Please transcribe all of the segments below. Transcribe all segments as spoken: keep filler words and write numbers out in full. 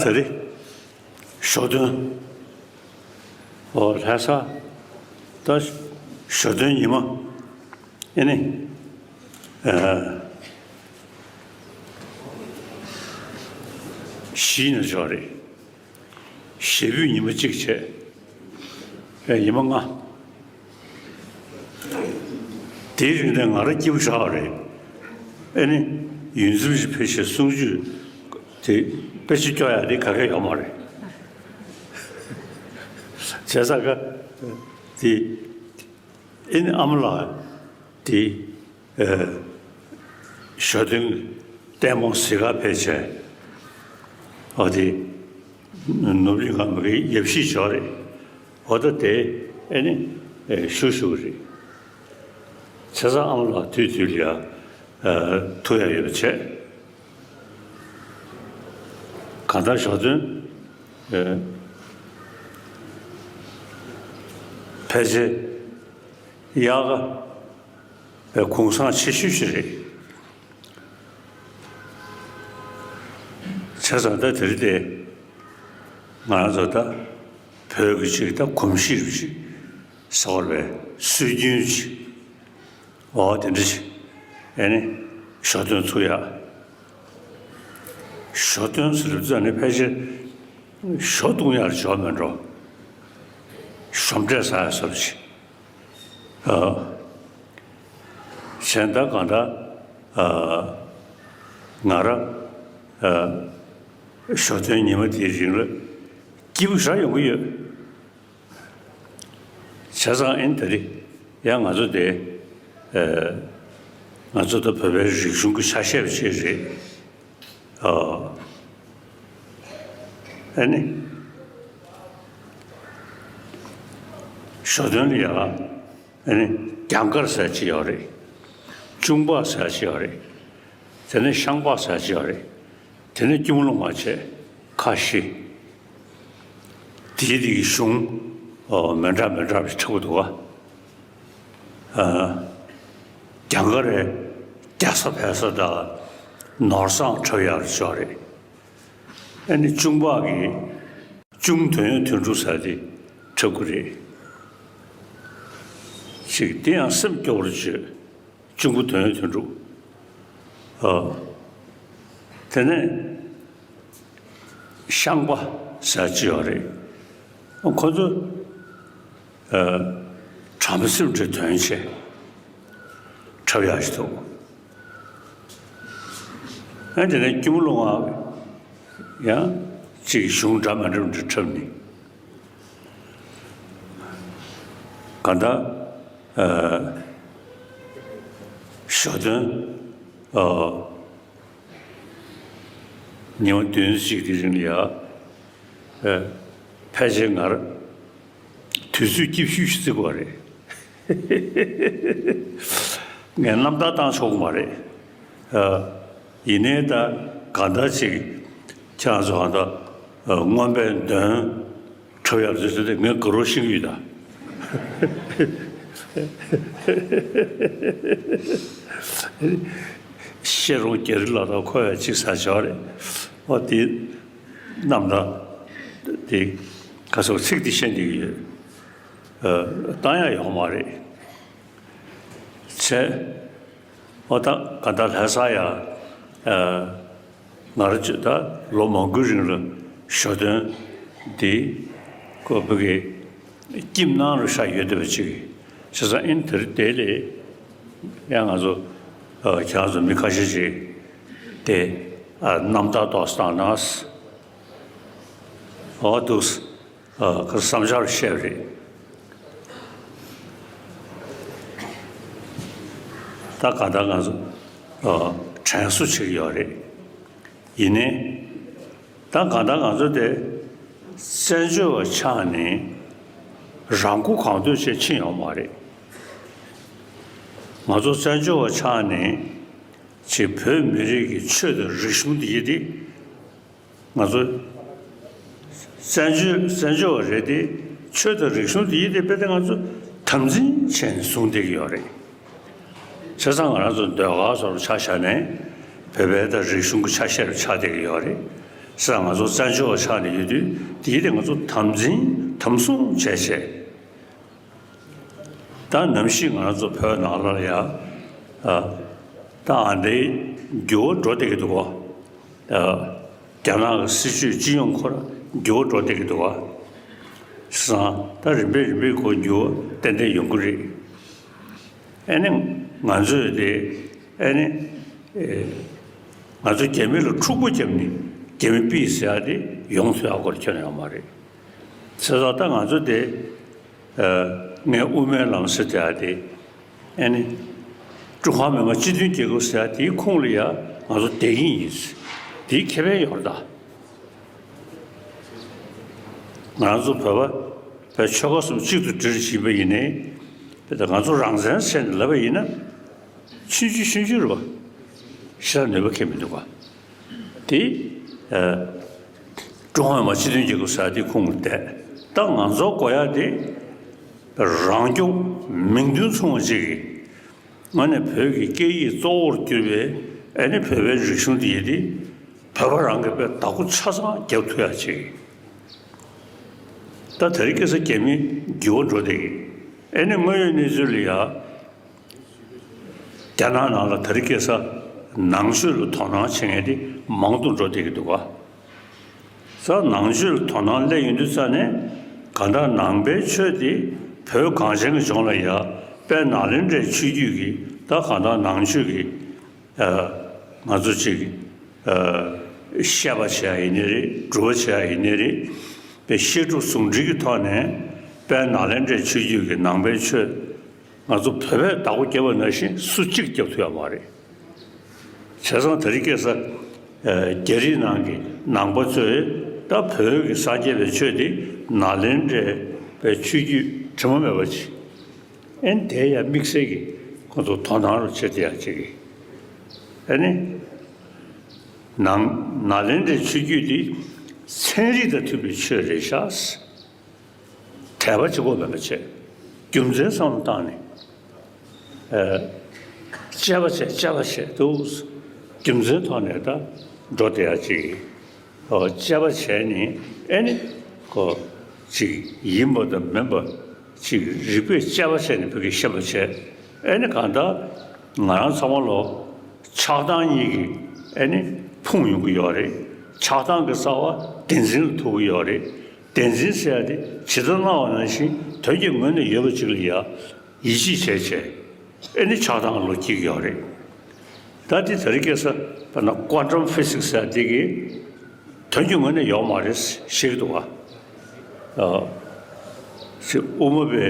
ད་རེས་ཞོ་སྟོན། ཨོ་ལྷ་ས་ད་ཞོ་སྟོན་ཉི་མ། ཨེ་ནི། ཨ། བཞི་ནས་འཇོག་རེད། ཞེ་པོའི་ཉི་མ་གཅིག་བྱས། ཨེ་ཉི་མ་ལྔ། དེའི་རིང་ནས་ང་རང་སྐྱིད་པོ་ཞེ་དྲག་རེད། ཨེ་ནི། ཡུལ་འཛོམས་ཤིག་ཕེབས་ཤིག་གསུང་ཆོས་དེ་དཔེ་ཆ་སྐྱོ་ཡག་དེ་ག་གེ་ཡོད་མ་རེད། བྱས་ཙང་ཀ་དེ། ཨེ་ནི་ཨ་མ་ལགས་དེ། ཨེ། ཞོ་སྟོན་ལྟད་མོ་གཟིགས་ག་ཕེབས་བྱས། ཨོ་དེ། ནོར་བུ་གླིང་ཁ་མ་གི་ཡབ་གཞིས་ཅིག་ཡོད་རེད། ཨོ་ད་དེ་ཨེ་ནི། ཨེ་ཞུ་ཞུ་གི་རེད། བྱས་ཙང་ཨ་མ་ལགས་དུས་དུས་ལ་ཡ། ཨེ་ཐུག་ཡག་ཡོད་པ་བྱས། གང་ལྟར་ཞོ་སྟོན། ཨེ་ཕལ་ཆེར་དབྱར་ཁ་པའི་གུང་སེང་ཆེ་ཤོས་ཤིག་རེད། བྱས་ཙང་ད་དེ་རིང་དེ་ང་རང་ཚོ་ད་བོད་ཀྱི་ཅིག་ད་གོམས་གཤིས་རུ་ཅིག་ཟེར་བ་རེད། སྲོལ་རྒྱུན་ཅིག་འོ་དེ་འདྲ་ཞིག་ཨེ་ནི་ཞོ་སྟོན་ཚུགས་ཡག་ཞོ་སྟོན་ཟེར་དུས་ཙམ་ནི་ཕལ་ཆེར་ཞོ་བཏུང་ཡག་ཞོ་མེད་འགྲོ། ཞོ་འབྲས་ཟ་ཡག་བཟོ་འདྲ་ཞིག་ཨ། གཞན་དག་གང་ལྟར། ཨ། ང་རང་། ཨ། ཞོ་སྟོན་ཉི་མ་དེའི་རིང་ལ་སྐྱིད་པོ་ཞེ་དྲག་ཡོང་གི་ཡོད། བྱས་ཙང་ཨེ་ནི་ད་རེས་ཡང་ང་ཚོ་དེ། ཨེ། ང་ཚོ་ད་བོད་པའི་རིག་གཞུང་གི་ཆ་ཤས་ཅིག་རེད། ཨ། ཨེ་ནི། ཞོ་སྟོན་ལ་ཡ། ཨེ་ནི། རྒྱང་མཁར་ཟེར་ཅིག་ཡོད་རེད། གཅུང་པགས་ཟེར་ཅིག་ཡོད་རེད། དེ་ནས་ཤང་པགས་ཟེར་ཅིག་ཡོད་རེད། དེ་ནས་སྐྱོར་མོ་ལུང་པ་བྱས། ཁ་བཞི། དེའི་དེ་གི་གཞུང་། ཨོ། མི་འདྲ་མི་འདྲ་བ་འཁྲབ་ཀྱི་འདུག་ག་ཨ། རྒྱང་མཁར་རེད། རྒྱ་བཟའ་བལ་བཟའ་དང་། ནོར་བཟང་འཁྲབ་ཡག་ཅིག་ཡོད་རེད། ཨ་ནི་གཅུང་པགས་ཀྱི། གཅུང་དོན་ཡོད་དོན་གྲུབ་ཟེར་དེ་འཁྲབ་ཀྱི་རེད། ཅིག་དེ་ཡང་སེམས་སྐྱོ་བོར་བརྗོད། གཅུང་པོ་དོན་ཡོད་དོན་གྲུབ། ཨ། དེ་ནས་ཤང་པ་ཟེར་ཅིག་ཡོད་རེད། ཁོ་ཚོ། ཨ། བྲམ་ཟེ་འདྲ་དོན་བྱས། འཁྲབ་ཡག་ཞིག་འདུག་ཨ། དེ་ནས་སྐྱོར་མོ་ལུང་པ་ཡང་ཅིག་གཞུང་འདྲ་མི་འདྲ་འདྲ་འཁྲབ་ནས། གང་ལྟར། ཨ། ཞོ་སྟོན། ཨ། ཉི་མ་བདུན་ཞིག་གི་རིང་ལ་ཡ། ཨ། ཕལ་ཆེར་ང་རང་དུས་ཚོད་སྐྱིད་ཤོས་ཤིག་བརྩི་དགོས་རེད། ངས་རྣམ་ཐར་བཏང་ཆོག་གི་མ་རེད། ཨ། ཡིན་ནའི་ད་གང་ལྟར་ཅིག་ཁྱེད་རང་ཚོ་གང་ལྟར། ཨ། རྔོན་པའི་འདོན་འཁྲབ་ཡག་བཟོས་ཚེ་ངས་དགའ་རབ་ཤེས་ཀྱི་ཡོད་ད། ཤེས་རོང་རྒྱ་རི་ལ་དྭགས་ཁོ་ཡ་གཅིག་ཟ་བྱ་བ་རེད། ཨོ་དེ་རྣམ་ཐར་དེ་ག་སོགས་ཚིག་དེ་བཤད་འདི་ཡོད། ཨ། བཏང་ཡག་ཡོད་མ་རེད། བྱས། ཨོ་ད་ག་ད་ལྷ་ས་ཡ། ཨ། ང་རང་ཚོ་ད་ལོ་མང་པོའི་རིང་ལ་ཞོ་སྟོན་འདི་ཀོ་བོད་ཀྱི་ཁྱིམ་ནང་རུ་ཤར་ཡོད་བསྡད་པ་ཅིག་བྱས་ཙང་ཨིན་དེར་དེ་ལས་ཡང་ང་ཚོ། ཨ། ཁྱེད་རང་ཚོ་མི་ཁ་ཤས་ཅིག་དེ། ཨ། རྣམ་ཐར་ཏོག་ཙམ་བཏང་ན། ཨོ་འདུག་ཨ། ཁོ་བསམ་འཆར་བཤད་པ་རེད། ད་གང་ལྟར་ང་ཚོ། ཨ། དྲན་གསོ་བྱེད་ཀྱི་ཡོད་རེད། ཡིན་ནའི། ད་གང་ལྟར་ང་ཚོ་དེ་བཙན་བྱོལ་བ་ཆགས་ནས་རང་མགོ་གང་ཐོན་བྱས་ཕྱིན་ཡོད་མ་རེད། ང་ཚོ་བཙན་བྱོལ་བ་ཆགས་ནས་ཅིག་བོད་མི་རིགས་ཀྱི་ཆོས་དང་རིག་གཞུང་འདི་ཡི་དེ། ང་ཚོ་བཙན་བྱོལ་བཙན་བྱོལ་བ་རེད་དེ། ཆོས་དང་རིག་གཞུང་དེ་ཡིན་དེ་དཔེ་དེ་ང་ཚོ་དམ་འཛིན་བྱས་ནས་བཟུང་བསྡད་ཀྱི་ཡོད་རེད། བྱས་ཙང་ང་རང་ཚོ་ཟློས་གར་སོགས་ཆ་བཞག་ནས་བོད་པའི་ད་རིག་གཞུང་གི་ཆ་ཤས་རུ་ཆགས་བསྡད་ཀྱི་ཡོད་རེད། ས་ང་ཚོ་བཙན་བྱོལ་བ་ཆགས་ནས་ཡོད་དུས་དེའི་དེ་ང་ཚོ་དམ་འཛིན་དམ་བཟུང་བྱས་བྱས། ད་ནམ་ཞིག་ང་རང་ཚོ་བོད་ནང་ལ་ཡ། ཨ། ད་ཨ་འདྲའི་འགྱུར་བ་འགྲོ་བསྡད་ཀྱི་འདུག་ག་ཨ། རྒྱ་ནག་གི་སྲིད་བྱུས་སྤྱི་ཡོངས་ཁོ་རང་འགྱུར་བ་འགྲོ་བསྡད་ཀྱི་འདུག་ག་བྱས་ཙང་ད་རིམ་པས་རིམ་པས་ཁོ་འགྱུར་བ་ཏན་ཏན་ཡོང་གི་རེད། ཨ་ནི་ང་ཚོས་དེ་ཨ་ནི་ཨེ། ང་ཚོ་རྒྱ་མི་ལ་འཁྲུག་པོ་བརྒྱབ་ནས་རྒྱ་མི་ཕུད་ཟེར་ཡ་དེ་ཡོང་ཐུབ་ཡ་སྐོར་ཁྱོན་ནས་ཡོད་མ་རེད། བྱས་ཙང་ད་ང་ཚོ་དེ་ཨ། ངས་དབུ་མའི་ལམ་ཟེར་ཡ་དེ་ཨ་ནི་ཀྲུང་ཧྭ་མི་དམངས་སྤྱི་མཐུན་རྒྱལ་ཁབ་ཟེར་ཡ་དེའི་ཁོངས་ལ་ཡ་ང་ཚོ་བསྡད་ཀྱི་ཡིན། དེའི་ཁེ་ཕན་ཡོད་རེད་ད། ང་རང་ཚོ་བོད་པ་བོད་ཆོལ་ཁ་གསུམ་གཅིག་ཏུ་སྒྲིལ་བཞིན་པ་ཡིན་ནའི། བོད་ད་ང་ཚོ་རང་བཙན་ཟེར་ནས་ལབ་པ་ཡིན་ན། ཆུང་ཆུང་ཆུང་ཆུང་རེད་པ། ཞེ་དྲག་ནུས་པ་ཁེལ་མི་འདུག་ག་དེ་ཨ། ཀྲུང་ཧྭ་མི་དམངས་སྤྱི་མཐུན་རྒྱལ་ཁབ་ཟེར་ཡ་དེ་ཁོངས་ལ་བསྡད། ད་ང་ཚོ་དགོས་ཡ་དེ་རང་སྐྱོང་མིང་དོན་མཚུངས་པ་ཅིག་གི་ངོས་ནས་བོད་ཀྱི་སྐད་ཡིག་གཙོ་བོར་གྱུར་པའི་ཨ་ནི་བོད་པའི་རིག་གཞུང་འདི་ཡིན་ཏེ། བོད་པ་རང་གིས་དཔེ་བདག་པོ་ཆ་ཚང་རྒྱབ་ཐུབ་ཡ་ཅིག་ད་དེ་རིང་ཁ་སང་རྒྱ་མི་འགྱུར་བ་འགྲོ་བསྡད་ཀྱི། ཨ་ནི་དངོས་ཡོད་གནས་ཚུལ་ལ་ཡ། རྒྱ་ནག་ནང་ལ་དེ་རིང་ཁ་སང་ནང་ཆོས་ལ་དོ་སྣང་བྱེད་མཁན་དེ་མང་དུ་འགྲོ་བསྡད་ཀྱི་འདུག་ག་ས་ནང་ཆོས་ལ་དོ་སྣང་སླེབས་ཡོང་དུས་ཙ་ནས་གང་ལྟར་ནང་པའི་ཆོས་དེ་བོད་གངས་ཅན་གྱི་ལྗོངས་ལ་ཡ་དཔལ་ནཱ་ལེནྡྲའི་ཆོས་བརྒྱུད་ཀྱི་ད་གང་ལྟར་ནང་ཆོས་ཀྱི་ཨ། ང་ཚོ་ཅིག་ཨ། བཤད་པ་བྱེད་ཡ་ཡིན་ནའི་རེད། སྒྲུབ་པ་བྱེད་ཡ་ཡིན་ནའི་རེད། དཔེ་བཤད་སྒྲུབ་ཟུང་འབྲེལ་གྱི་ཐོག་ནས་དཔལ་ནཱ་ལེནྡྲའི་ཆོས་བརྒྱུད་ཀྱི་ནང་པའི་ཆོས་ང་ཚོ་བོད་པས་བདག་པོ་བརྒྱབ་པ་ནང་བཞིན་སུ་གཅིག་བརྒྱབ་ཐུབ་ཡ་མ་རེད། བྱས་ཙང་དེ་རིང་ཁ་སང་ཨ། རྒྱ་རིགས་ནང་གི་ནང་པ་ཚོས་ད་བོད་ཀྱི་སངས་རྒྱས་པའི་ཆོས་དེ་ནཱ་ལེནྡྲའི་པའི་ཆོས་བརྒྱུད་དྲི་མ་མེད་པ་ཅིག་ཨེ་ནི་དེ་ཡང་དམིགས་བསལ་གྱི་ཁོང་ཚོ་དོ་སྣང་རུ་བྱེད་བསྡད་ཡ་ཅིག་ཨེ་ནི། ནང་ནཱ་ལེནྡྲའི་ཆོས་བརྒྱུད་འདི་ཚན་རིག་དང་མཐུན་པའི་ཆོས་རེད་ཤག་དད་པ་གཅིག་པོ་མེད་པ་བྱས། རྒྱུ་མཚན་བསམ་བློ་བཏང་ནས། ཨ། དཔྱད་པ་བྱས་དཔྱད་པ་བྱས་འདུག་རྒྱུ་མཚན་ཐོག་ནས་ད་འགྲོ་བསྡད་ཡ་ཅིག་ཨོ། དཔྱད་པ་བྱས་ནས་ཨེ་ནི་ཁོ་ཅིག་ཡིན་པ་དང་མིན་པ་ཅིག་རིགས་པས་དཔྱད་པ་བྱས་ནས་བོད་སྐད་བཤད་པ་བྱས། ཨེ་ནི་གང་ལྟར་ང་རང་ཚང་མ་ལོ་ཆགས་སྡང་གཉིས་ཀྱིས་ཨེ་ནི་ཕུང་ཡོང་གི་ཡོད་རེད། ཆགས་སྡང་གི་རྩ་བ་བདེན་འཛིན་ལ་ཐུག་གི་ཡོད་རེད། བདེན་འཛིན་ཟེར་ཡ་དེ་ཇི་ལྟར་སྣང་བ་ནང་བཞིན་དོན་གྱི་ངོས་ནས་ཡོད་པ་ཅིག་ལ་ཡ། ཡིད་ཆེས་བྱས་བྱས། ཨེ་ནི་ཆགས་སྡང་གི་ལོ་སྐྱེ་གི་ཡོད་རེད། ད་དེ་དེ་རིང་ཁ་སང་དཔེར་ན་ཀོན་ཊམ་ཕི་སིག་སི་ཟེར་དེ་གིས་དོན་གྱི་ངོས་ནས་ཡོད་མ་རེད་ཞེས་འདུག་ག་ཨ། ཅིག་དབུ་མ་པའི་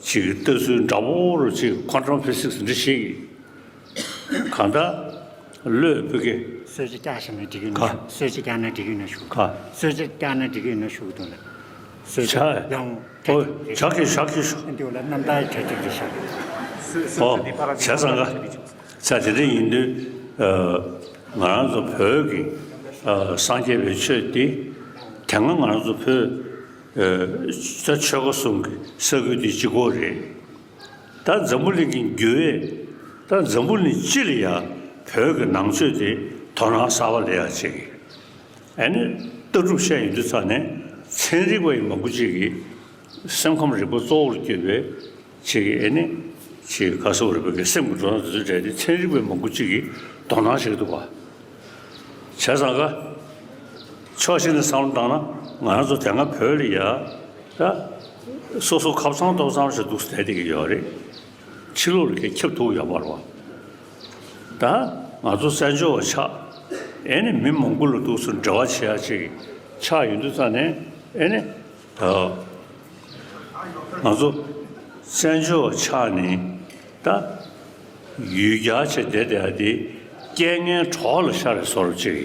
ཅིག་ལྟ་ཚུལ་འདྲ་པོ་རུ་ཅིག་ཀོན་ཊམ་ཕི་སིག་སི་འདི་ཞིག་གང་ལྟར་བློས་བུ་གི་གསོལ་ཇ་བཀྱག་བཞག་ན་འགྲིག་གི་ན་ག་ཞུ། གསོལ་ཇ་བཀྱག་ན་འགྲིག་གི་ན་ཞུ། ག་གསོལ་ཇ་བཀྱག་ན་འགྲིག་གི་ན་ཞུ་གི་འདུག་ལ། གསོལ་ཇ་ཇ་ཡང་ཨོ། ཇ་གི་ཇ་གི་ཞུ། འདི་ལ་རྣམ་ཐར་ཇ་གི་རེད་ཤག་ཨོ། བྱས་ཙང་ག་ས་དེ་འདྲ་ཡིན་དུས་ཨ། ང་རང་ཚོ་བོད་ཀྱི་ཨ། སངས་རྒྱས་པའི་ཆོས་འདི་དེ་སྔ་ང་རང་ཚོ་བོད་ཨ། ཆོལ་ཁ་གསུམ་གྱི་ས་ཁུལ་འདི་གཅིག་པོ་རེད། ད་འཛམ་བུ་གླིང་གི་འགྱུར་བས་ད་འཛམ་བུ་གླིང་སྤྱི་ལ་ཡང་བོད་ཀྱི་ནང་ཆོས་དེ་དོ་སྣང་གསར་པ་སླེབས་ཡ་ཅིག་ཨ་ནི་ལྟ་གྲུབ་བཤད་ཡོང་དུས་ཙ་ནས་ཚན་རིག་པ་ཡི་མང་པོ་ཅིག་གིས་སེམས་ཁམས་རིག་པ་གཙོ་བོར་གྱུར་པའི་ཅིག་གིས་ཨ་ནི་ཅིག་ག་སོགས་རིག་པ་གི་སེམས་ཀྱི་འགྲོ་སྟངས་དེ་ཚོའི་གྲས་དེ་ཚན་རིག་པ་མང་པོ་ཅིག་གིས་དོ་སྣང་བྱེད་ཀྱི་འདུག་ག་བྱས་ཙང་ག་ཕྱོགས་གཅིག་ནས་བསམ་བློ་བཏང་ན་ང་རང་ཚོ་དེ་སྔ་བོད་ལ་ཡ་ད་སོ་སོ་ཁབ་ཚང་ཏོག་ཙམ་ཞིག་འདུག་བསྡད་བསྡད་ཀྱི་ཡོད་རེད། ཕྱི་ལོགས་ལ་ཁྱབ་ཐུབ་ཡོད་མ་རེད་པ། ད་ང་ཚོ་བཙན་བྱོལ་བ་ཆགས་ཨེ་ནི་མི་མང་པོ་ལ་འདུག་སེ་འབྲེལ་བ་བྱེད་ཡ་ཅིག་ཆགས་ཡོང་དུས་ཙ་ནས་ཨེ་ནི་ད་ང་ཚོ་བཙན་བྱོལ་བ་ཆགས་ནས་ད་ཡུལ་གྱར་བྱས་བསྡད་བསྡད་ཡ་དེ་རྐྱེན་ངན་གྲོགས་ལ་ཤར་བའི་བཟོ་འདྲ་ཅིག་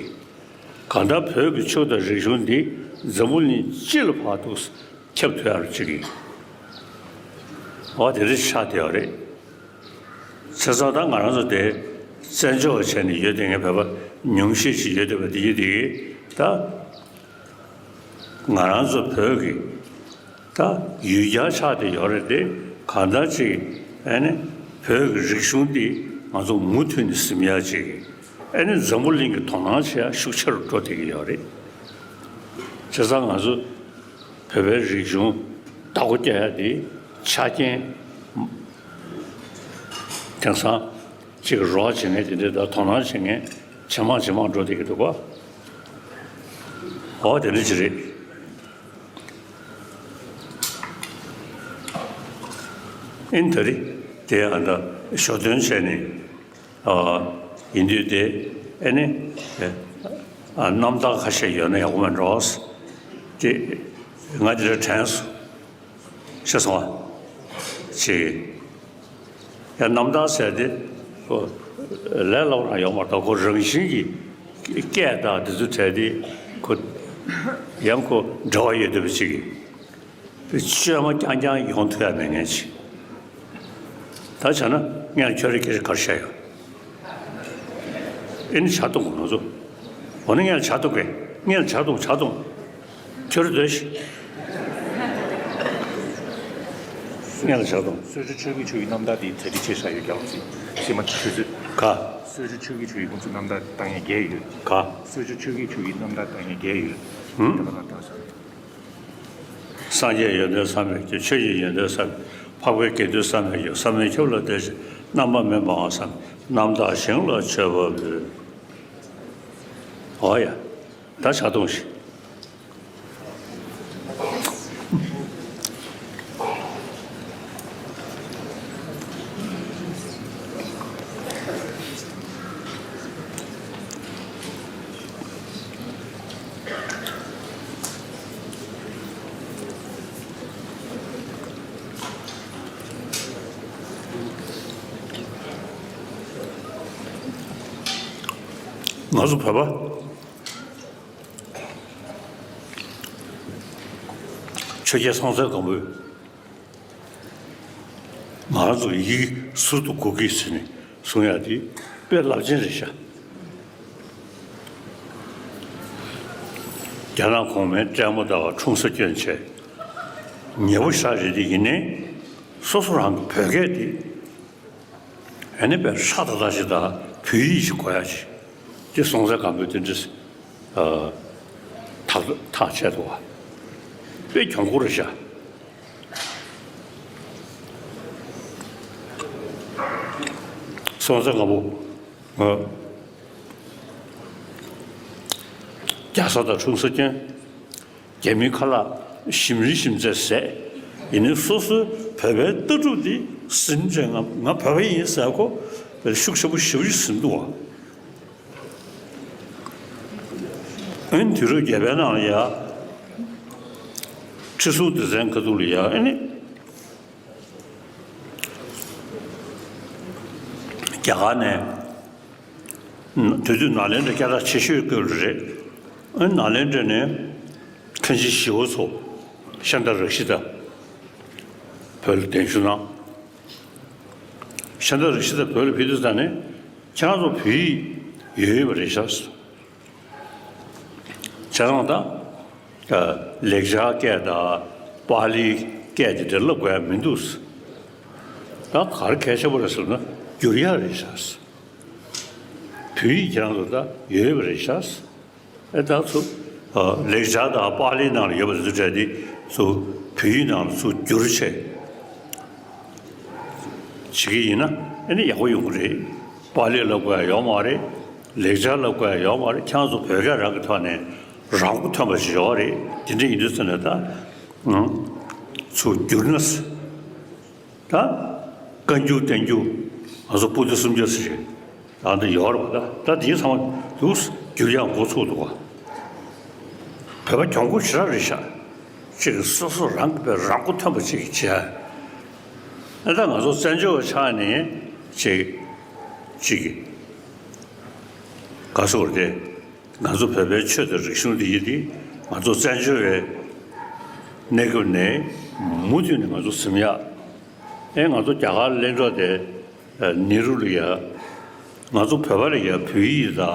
གང་ལྟར་བོད་ཀྱི་ཆོས་དང་རིག་གཞུང་འདི་འཛམ་བུ་གླིང་སྤྱི་ལ་ཕར་འདུག་སེ་ཁྱབ་ཐུབ་ཡ་རུ་བྱེད་ཀྱི། འོ་དེ་འདྲ་ཆགས་བསྡད་ཡོད་རེད། བྱས་ཙང་ད་ང་རང་ཚོ་དེ་བཙན་བྱོལ་བ་བྱས་ནས་ཡོད་བསྡད་མཁན་བོད་པ་ཉུང་ཤས་ཤིག་ཡོད་བསྡད་པ་དེ་ཡིན་དེ་ད་ང་རང་ཚོ་བོད་ཀྱི་ད་ཡུལ་གྱར་ཆགས་བསྡད་ཡོད་རེད་དེ་གང་ལྟར་ཅིག་ཨ་ནི་བོད་ཀྱི་རིག་གཞུང་འདི་ང་ཚོ་མུ་མཐུད་ནས་ཟིན་ཡ་ཅིག་ཨ་ནི་འཛམ་བུ་གླིང་གི་དོ་སྣང་བྱེད་ཡ་ཤུགས་ཆེ་རུ་འགྲོ་བསྡད་ཀྱི་ཡོད་རེད། བྱས་ཙང་ང་ཚོ་བོད་པའི་རིག་གཞུང་བདག་པོ་རྒྱག་ཡ་དེ་ཆ་རྐྱེན་དེང་སང་གཅིག་རོགས་བྱེད་མཁན་དེ་འདྲ་དང་དོ་སྣང་བྱེད་མཁན་ཇེ་མང་ཇེ་མང་འགྲོ་བསྡད་ཀྱི་འདུག་ག་འོ་དེ་འདྲ་ཅིག་རེད། ཨིན་ད་རེས་དེ་ཨ་ད་ཞོ་སྟོན་བྱས་ནས་ཨ་ཡིན་དུས་དེ་ཨེ་ནི་ཨ་རྣམ་ཐར་ཁ་ཤས་ཡོད་ན་ཡག་པོ་མེད་འགྲོ། དེ་ང་དེ་འདྲ་དྲན་སོང་། ཤེས་སོང་ཨ། ཅིག་ཡང་རྣམ་ཐར་ཟེར་དེ་ཁོ་ལས་སླ་པོ་རང་ཡོད་མ་རེད། ཁོ་རང་བཞིན་གྱིས་སྐད་དང་དེ་ཚོ་བྲལ་ཏེ་ཁོ་ཡང་ཁོ་འབྲེལ་བ་ཡོད་བསྡད་པ་ཅིག་གིས་བཅོས་མ་རྐྱང་རྐྱང་ཡོང་ཐུབ་ཡ་མེད་མཁན་ཅིག་ད་བྱས་ན་ངས་ཁྱོད་རང་སྐད་ཆ་ག་རེ་བཤད་ཡོད། ཨེ་ནི་ཇ་འཐུང་གི་ང་ཚོ། འོ་ན་ངས་ཇ་འཐུང་གི། ངས་ཇ་འཐུང་ཇ་འཐུང་། ཁྱོད་རང་སྡོད་ཤིག་ངས་ཇ་འཐུང་། གསོལ་ཇ་མཆོད་ཀྱི་མཆོད་ཀྱི་རྣམ་ཐར་དེ་གྲ་སྒྲིག་བྱས་བཞག་ཡོད་ཀྱང་སྲིད་སྲིད་མ་ཆུ་ཚོད། ག་གསོལ་ཇ་མཆོད་ཀྱི་མཆོད་ཀྱི་ཁོང་ཚོ་རྣམ་ཐར་བཏང་ཡས་བརྒྱད་ཡོད། ག་གསོལ་ཇ་མཆོད་ཀྱི་མཆོད་ཀྱི་རྣམ་ཐར་བཏང་ཡས་བརྒྱད་ཡོད། ཧུམ། དེ་ག་ལ་བཏང་ས། སངས་རྒྱས་ཡོན་ཏན་བསམ་མེད་ཀྱི། ཆོས་ཀྱི་ཡོན་ཏན་བསམ་མེད། འཕགས་པའི་དགེ་འདུན་བསམ་མེད་ཀྱི། བསམ་ཡས་ཁྱབ་ལ་བརྟེན་ཅིང་། རྣམ་པར་སྨིན་པའང་བསམ་མེད། རྣམ་དག་ཞིང་ལ་མཆོད་པ་འབུལ། འོ་ཡ། ད་ཇ་འཐུང་ཞིག་ང་ཚོ་བོད་པ་ཆོས་རྒྱལ་སྲོང་བཙན་སྒམ་པོས་ང་རང་ཚོ་ཡི་གེ་ཟུར་དུ་གོ་གི་ཟེར་ནས་གསུང་ཡ་དེ་དཔེ་རླབས་ཆེན་རེད་ཤག་རྒྱ་ནག་གོང་མའི་སྲས་མོ་དང་འཁྲུངས་ས་སྐྱོན་བྱས་ཉེ་པོ་ཞེ་དྲག་རེད་དེ། ཡིན་ནའི་སོ་སོ་རང་གི་བོད་སྐད་དེ་ཨ་ནི་དཔེ་ཧྲ་ཏག་ཏག་ཞིག་དང་བོད་ཡིག་ཞིག་གོ་ཡ་ཞིག་དེ་སྲོང་བཙན་སྒམ་པོས་དེ་འདྲ་ཨ་ཐག་ཐག་བཅད་འདུག་བ། དཔེ་གྱོང་པོ་རེད་ཤག་སྲོང་བཙན་སྒམ་པོ་ང་རྒྱ་བཟའ་དང་འཁྲུངས་ས་སྐྱོན། རྒྱ་མིའི་ཁ་ལག་ཞིམ་རིན་ཞིམ་ཚད་ཟས། ཡིན་ནའི་སོ་སོའི་བོད་པའི་ལྟ་གྲུབ་འདི་ཟིན་བྱས་ང་ང་བོད་པ་ཡིན་ཟེར་ཁོ་ཤུགས་ཆེན་པོ་ཞེ་པོ་ཅིག་ཟིན་འདུག་བ། ཨ་ནི་དུས་རབས་བརྒྱད་པའི་ནང་ལ་ཡ། ཁྲི་སྲོང་ལྡེ་བཙན་སྐབས་དུས་ལ་ཡ་ཨ་ནི། རྒྱ་གར་ནས་དེ་དུས་ནཱ་ལེནྡྲ་སྐད་གྲགས་ཆེ་ཤོས་སྐོར་རེད། ཨ་ནཱ་ལེནྡྲ་ནས་མཁན་ཆེན་ཞི་བ་འཚོ་ཤཱནྟ་རཀྵི་ཏ་བོད་ལ་གདན་ཞུ་གནང་། ཤཱནྟ་རཀྵི་ཏ་བོད་ལ་ཕེབས་དུས་ད་ནས་ཁྱེད་རང་ཚོ་བོད་ཡིག་ཡོད་ཡོད་པ་རེད་ཤག་བྱས་ཙང་ད་ལེགས་སྦྱར་སྐད་དང་པཱ་ལིའི་སྐད་དེ་འདྲ་བསླབ་དགོས་ཡ་མི་འདུག་ད་ག་རེ་གལ་ཆེན་པོ་རེད་ཟེར་ན་བསྒྱུར་ཡག་རེད་ཤག་བོད་ཡིག་ཁྱེད་རང་ཚོ་ད་ཡོད་པ་རེད་ཤག་ཨེ་ད་ཚོ་ལེགས་སྦྱར་དང་པཱ་ལིའི་ནང་ལ་ཡོད་པ་དེ་ཚོ་བྲལ་ཏེ་ཚོ་བོད་ཡིག་ནང་ལ་ཚུར་བསྒྱུར་བྱས། བྱེད་ཀྱི་ཡིན་ན་ཨ་ནི་ཡག་པོ་ཡོང་གི་རེད། པཱ་ལི་བསླབ་དགོས་ཡ་ཡོད་མ་རེད། ལེགས་སྦྱར་བསླབ་དགོས་ཡ་ཡོད་མ་རེད། ཁྱེད་རང་ཚོ་བོད་སྐད་རང་གི་ཐོག་ནས་རང་མགོ་ཐོན་པ་ཞིག་ཡོད་རེད། དེ་འདྲ་ཡིན་དུས་ཙམ་ནས་ད་ཚུར་བསྒྱུར་ན་ད་བཀའ་འགྱུར་བསྟན་འགྱུར་ང་ཚོ་པོ་ཏི་སུམ་བརྒྱ་ཟེར་ཞིག་ད་འདི་ཡོད་རེད་པ། ད་ད་དེ་ཚང་མ་འདུག་བསྒྱུར་ཡག་འགོ་ཚུགས་འདུག་བ། བོད་པ་གྱོང་པོ་ཞེ་དྲག་རེད་ཤག་ཅིག་སོ་སོ་རང་གི་བས་རང་མགོ་ཐོན་པ་ཅིག་བྱས། ཨ་ད་ང་ཚོ་བཙན་བྱོལ་བ་ཆགས་ནས་ཅིག་ཅིག་ག་སོགས་རེད། ང་ཚོ་བོད་པའི་ཆོས་དང་རིག་གཞུང་འདི་ཡིན་ཏེ་ང་ཚོ་བཙན་བྱོལ་བའི་གནས་སྐབས་ནས་མུ་མཐུད་ནས་ང་ཚོ་ཟིན་ཡག་ཨེ་ང་ཚོ་རྒྱ་གར་གླེང་གྲོགས་དེ་ནེ་རུ་ལ་ཡ། ང་ཚོ་བོད་པ་ལ་ཡ་བོད་ཡིག་དང་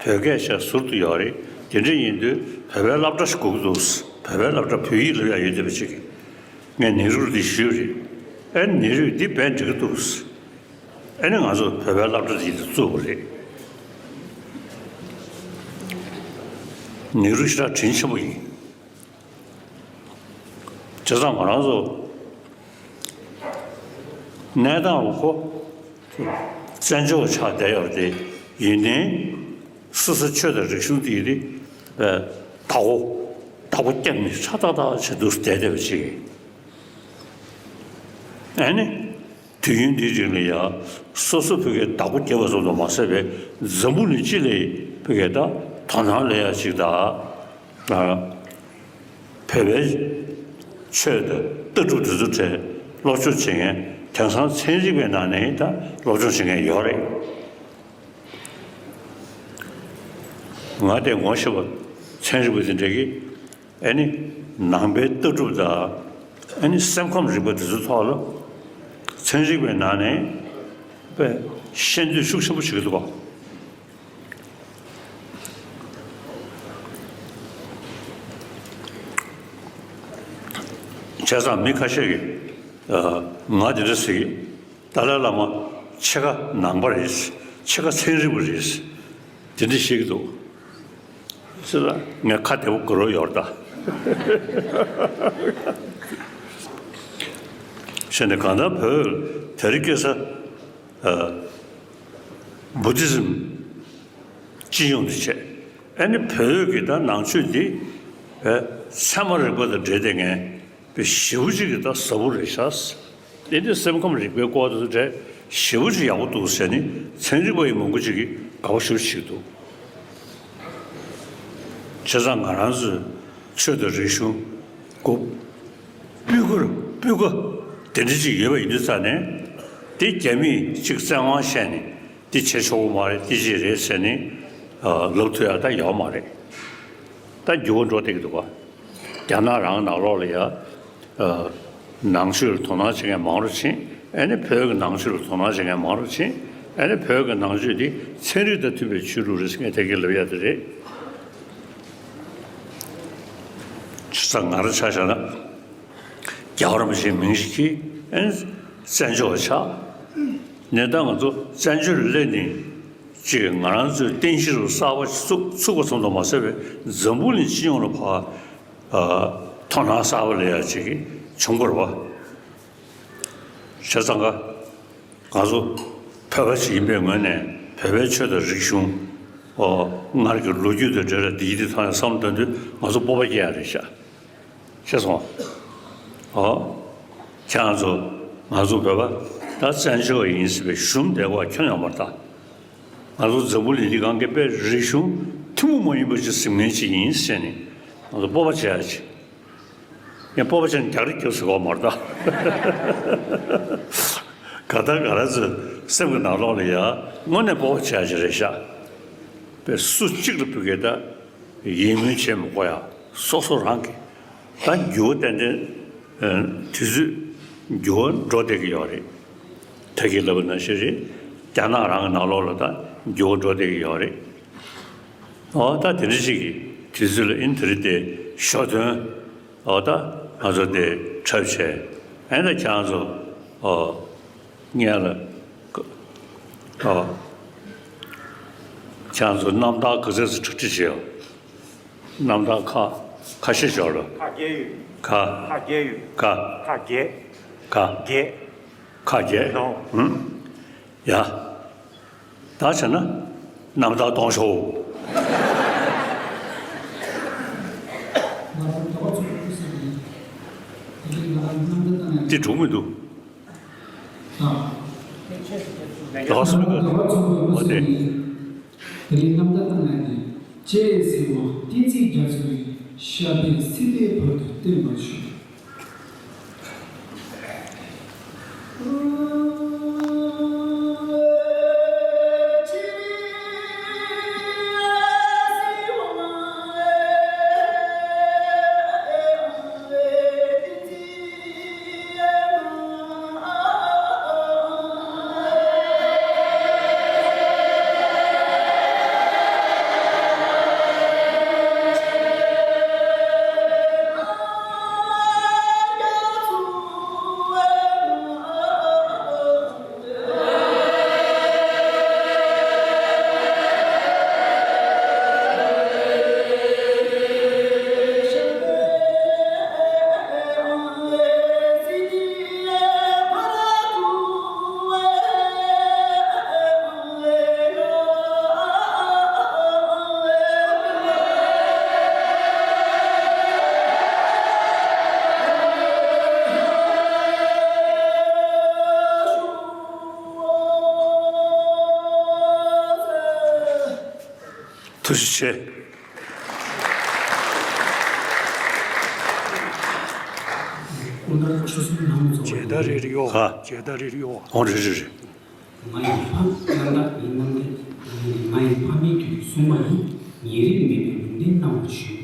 བོད་སྐད་ཆ་ཟུར་དུ་ཡོད་རེད། དེ་འདྲ་ཡིན་དུས་བོད་པའི་སློབ་གྲྭ་ཞིག་དགོས་ཀྱི་འདུག་བོད་པའི་སློབ་གྲྭ་བོད་ཡིག་སློབ་ཡ་ཡོད་བསྡད་པ་ཅིག་གིས་ངས་ནེ་རུ་ལ་དེ་ཞུས་རེད། ཨེ་ནེ་རུས་འདི་བས་འགྲིག་གི་འདུག་ཨེ་ནི་ང་ཚོ་བོད་པའི་སློབ་གྲྭ་འདི་ལ་བཙུགས་པ་རེད། ནེ་རུ་ཞེ་དྲག་དྲིན་ཆེན་པོ་ཡིན། བྱས་ཙང་ང་རང་ཚོ་གནས་སྟངས་ལ་ཁོ་བཙན་བྱོལ་བ་ཆགས་བསྡད་ཡོད་རེད་དེ། ཡིན་ནའི་སོ་སོ་ཆོས་དང་རིག་གཞུང་དེ་ཡིན་དེ་བདག་པོ་བདག་པོ་རྒྱབ་ནས་ཧྲ་ཏག་ཏག་བྱེད་འདུག་བསྡད་བསྡད་པ་ཅིག་ཨ་ནི། དུས་ཡུན་འདིའི་རིང་ལ་ཡང་སོ་སོ་བོད་སྐད་བདག་པོ་རྒྱབ་པ་ཙམ་དུ་མ་ཟད་པའི་འཛམ་བུ་གླིང་སྤྱི་ལ་བོད་སྐད་ད་དོ་སྣང་སླེབས་ཡ་ཅིག་དང་། བོད་པའི་ཆོས་དང་ལྟ་གྲུབ་དེ་ཚོ་གྲས་སློབ་སྦྱོང་བྱེད་མཁན། དེང་སང་ཚན་རིག་པའི་ནང་ནས་ད་སློབ་སྦྱོང་བྱེད་མཁན་ཡོད་རེད། ང་དེ་ངོ་ཤེས་པ་ཚན་རིག་པ་དེ་འདྲ་གིས། ཨ་ནི་ནང་པའི་ལྟ་གྲུབ་དང་། ཨ་ནི་སེམས་ཁམས་རིག་པ་དེ་ཚོའི་ཐོག་ལ་ཚན་རིག་པའི་ནང་ནས་དཔེ་ཤེས་འདོད་ཤུགས་ཆེན་པོ་བྱེད་ཀྱི་འདུག་ག་བྱས་ཙང་མི་ཁ་ཤས་ཀྱིས་ང་དེ་འདྲ་ཟེར་གི། ཏཱ་ལའི་བླ་མ་ཕྱེད་ཀ་ནང་པ་རེད། ཕྱེད་ཀ་ཚན་རིག་པ་རེད། དེ་འདྲ་བཤད་ཀྱི་འདུག་ཟེར་ལ་ངས་ཁ་བདེ་པོ་དགོད་རོགས་ཡོད་རེད་ད། བྱས་ནས་གང་ལྟར་བོད་དེ་རིང་ཁ་སང་བུ་དྷི་ཛིམ་སྤྱི་ཡོངས་དེ་བྱས། ཨ་ནི་བོད་ཀྱི་ད་ནང་ཆོས་འདི་ཚད་མ་རིག་པ་དང་འབྲེལ་བསྡད་མཁན། དཔེ་ཞེ་པོ་ཅིག་གི་ད་ཟབ་པོ་རེད་ཤག་དེ་ནི་སེམས་ཁམས་རིག་པའི་སྐོར་དུ་འདྲ་ཞེ་པོ་ཅིག་ཡག་པོ་འདུག་ཟེར་ནས་ཚན་རིག་པ་ཡི་མང་པོ་ཅིག་གིས་དགའ་པོ་ཞེ་པོ་ཅིག་འདུག་བྱས་ཙང་ང་རང་ཚོའི་ཆོས་དང་རིག་གཞུང་གོ་སྤུས་ཀ་སྤུས་ཀ་དེ་འདྲ་ཅིག་ཡོད་པ་ཡིན་དུས་ཙང་ནས། དེ་རྒྱ་མིས་ཅིག་བཙན་དབང་བྱས་ནས། འདི་བྱེད་ཆོག་གི་མ་རེད། འདི་ཅིག་རེད་ཟེར་ནས་ལབ་ཐུབ་ཡ་ད་ཡོད་མ་རེད། ད་འགྱུར་བ་འགྲོ་བསྡད་ཀྱི་འདུག་ག་རྒྱ་ནག་རང་ནང་ལོགས་ལ་ཡ་ནང་ཆོས་ལ་དོ་སྣང་བྱེད་མཁན་མང་རུ་ཕྱིན། ཨ་ནི་བོད་ཀྱི་ནང་ཆོས་ལ་དོ་སྣང་བྱེད་མཁན་མང་རུ་ཕྱིན། ཨ་ནི་བོད་ཀྱི་ནང་ཆོས་འདི་ཚན་རིག་དང་མཐུན་པའི་ཆོས་ལུགས་རེད་ཟེར་མཁན་དེ་གས་ལབ་ཡ་དེ་རེད། བྱས་ཙང་ང་རང་ཆ་བཞག་ན། རྒྱལ་བ་རིན་པོ་ཆེའི་མིང་ཞིག་གིས་ཨེ་བཙན་བྱོལ་བ་ཆགས། གནས་སྟངས་ང་ཚོ་བཙན་བྱོལ་ལ་སླེབས་ནས་ཅིག་ང་རང་ཚོའི་རྟེན་གཞི་རུ་གསར་པ་ཞིག་བཙུགས་བཙུགས་པ་ཙམ་དུ་མ་ཟད་པའི་འཛམ་བུ་གླིང་སྤྱི་ཡོངས་ལ་ཕར་ཨ་དོ་སྣང་གསར་པ་སླེབས་ཡ་ཅིག་བྱུང་བ་རེད་པ། བྱས་ཙང་ཀ་ང་ཚོ་བོད་པ་ཞིག་ཡིན་པའི་ངོས་ནས་བོད་པའི་ཆོས་དང་རིག་གཞུང་། ཨོ། སྔར་གྱི་ལོ་རྒྱུས་དང་འབྲེལ་བའི་འདི་ཡིན་འདི་ཐོག་ནས་བསམ་བློ་གཏོང་དུས་ང་ཚོ་སྤོབས་པ་སྐྱེ་ཡ་རེད་ཤག་ཤེས་སོང་། ཨོ། ཁྱེད་རང་ཚོ་ང་ཚོ་བོད་པ་ད་བཙན་བྱོལ་བ་ཡིན་ཟེར་བའི་ཞུམ་བསྡད་པ་ཁྱོན་ཡོད་མ་རེད་ད། ང་ཚོ་འཛམ་བུ་གླིང་འདི་སྒང་གི་དཔེ་རིག་གཞུང་ཐུན་མོང་མ་ཡིན་པ་ཅིག་འཛིན་མཁན་ཅིག་ཡིན་ཟེར་ནས་ང་ཚོ་སྤོབས་པ་བྱེད་ཡ་ཅིག་ངས་སྤོབས་པ་བྱས་ནས་རྒྱག་རེས་རྒྱབ་ཟེར་གོ་མ་རེད་ད། ག་ད་ག་ར་ཚོའི་སེམས་ཀྱི་ནང་ལོགས་ལ་ཡ་དངོས་གནས་སྤོབས་པ་བྱས་ཡ་ཅིག་རེད་ཤག་པས་སུ་གཅིག་ལ་བོད་སྐད་ད་ཡིད་སྨོན་བྱེད་མི་དགོས་ཡ། སོ་སོ་རང་གིས་ད་འགྱུར་བ་ཏན་ཏན་དུས་ཚོད་འགྱུར་བ་འགྲོ་བསྡད་ཀྱི་ཡོད་རེད། ད་གིན་ལབ་པ་ནང་བཞིན་རེད། རྒྱ་ནག་རང་གི་ནང་ལོགས་ལ་ད་འགྱུར་བ་འགྲོ་བསྡད་ཀྱི་ཡོད་རེད། ཨོ་ད་དེ་འདྲ་ཞིག་གི་དུས་ཚོད་ལ་ཨིན་དེ་རིང་དེ་ཞོ་སྟོན། ཨོ་ད་ང་ཚོ་དེ་འཁྲབ་བྱས། ཨེ་ད་ཁྱེད་རང་ཚོ་ཨོ་སྔོན་ལ་ཨོ་ཁྱེད་རང་ཚོ་རྣམ་ཐར་ག་ཚོད་ཙམ་གྲ་སྒྲིག་བྱས་ཡོད། རྣམ་ཐར་ཁ་ཁ་ཤས་ཤོག་ལ། ཁ་བརྒྱད་ཡོད། ཁ་ཁ་བརྒྱད་ཡོད། ཁ་ཁ་བརྒྱད། ཁ་བརྒྱད། ཁ་བརྒྱད། ནོ། ཧུམ། ཡ། ད་བྱས་ན་རྣམ་ཐར་གཏོང་ཤོག་འདི་འགྲུབ་མི་འདུག་ལགས་སོ། འོ་དེ། དེ་རིང་རྣམ་ཐར་བཏང་ཡག་གི་ཅེས་ཟེར་བ་བསྟན་འཛིན་རྒྱ་མཚོ་ཡི་ཞབས་པད་སྲིད་མཐའི་བར་དུ་བརྟན་པར་ཤོག་ཐུགས་རྗེ་ཆེ། སྐུ་ཟླ་ཆུ་སྲིན་ནང་ཚོ་ཇེ་ད་རེ་རེ་ཡོ། ཧ། ཇེ་ད་རེ་རེ་ཡོ། ཨོ་རེ་རེ་རེ། ང་ཡི་ཕ་རྣམ་དག་ཡིན་ནམ་ལས། ང་ཡི་ཕ་མེས་དུས་གསུངས་པ་ཡིན། ཉེ་རིང་མེད་པའི་ལུང་བསྟན་གནང་བར་ཞུ།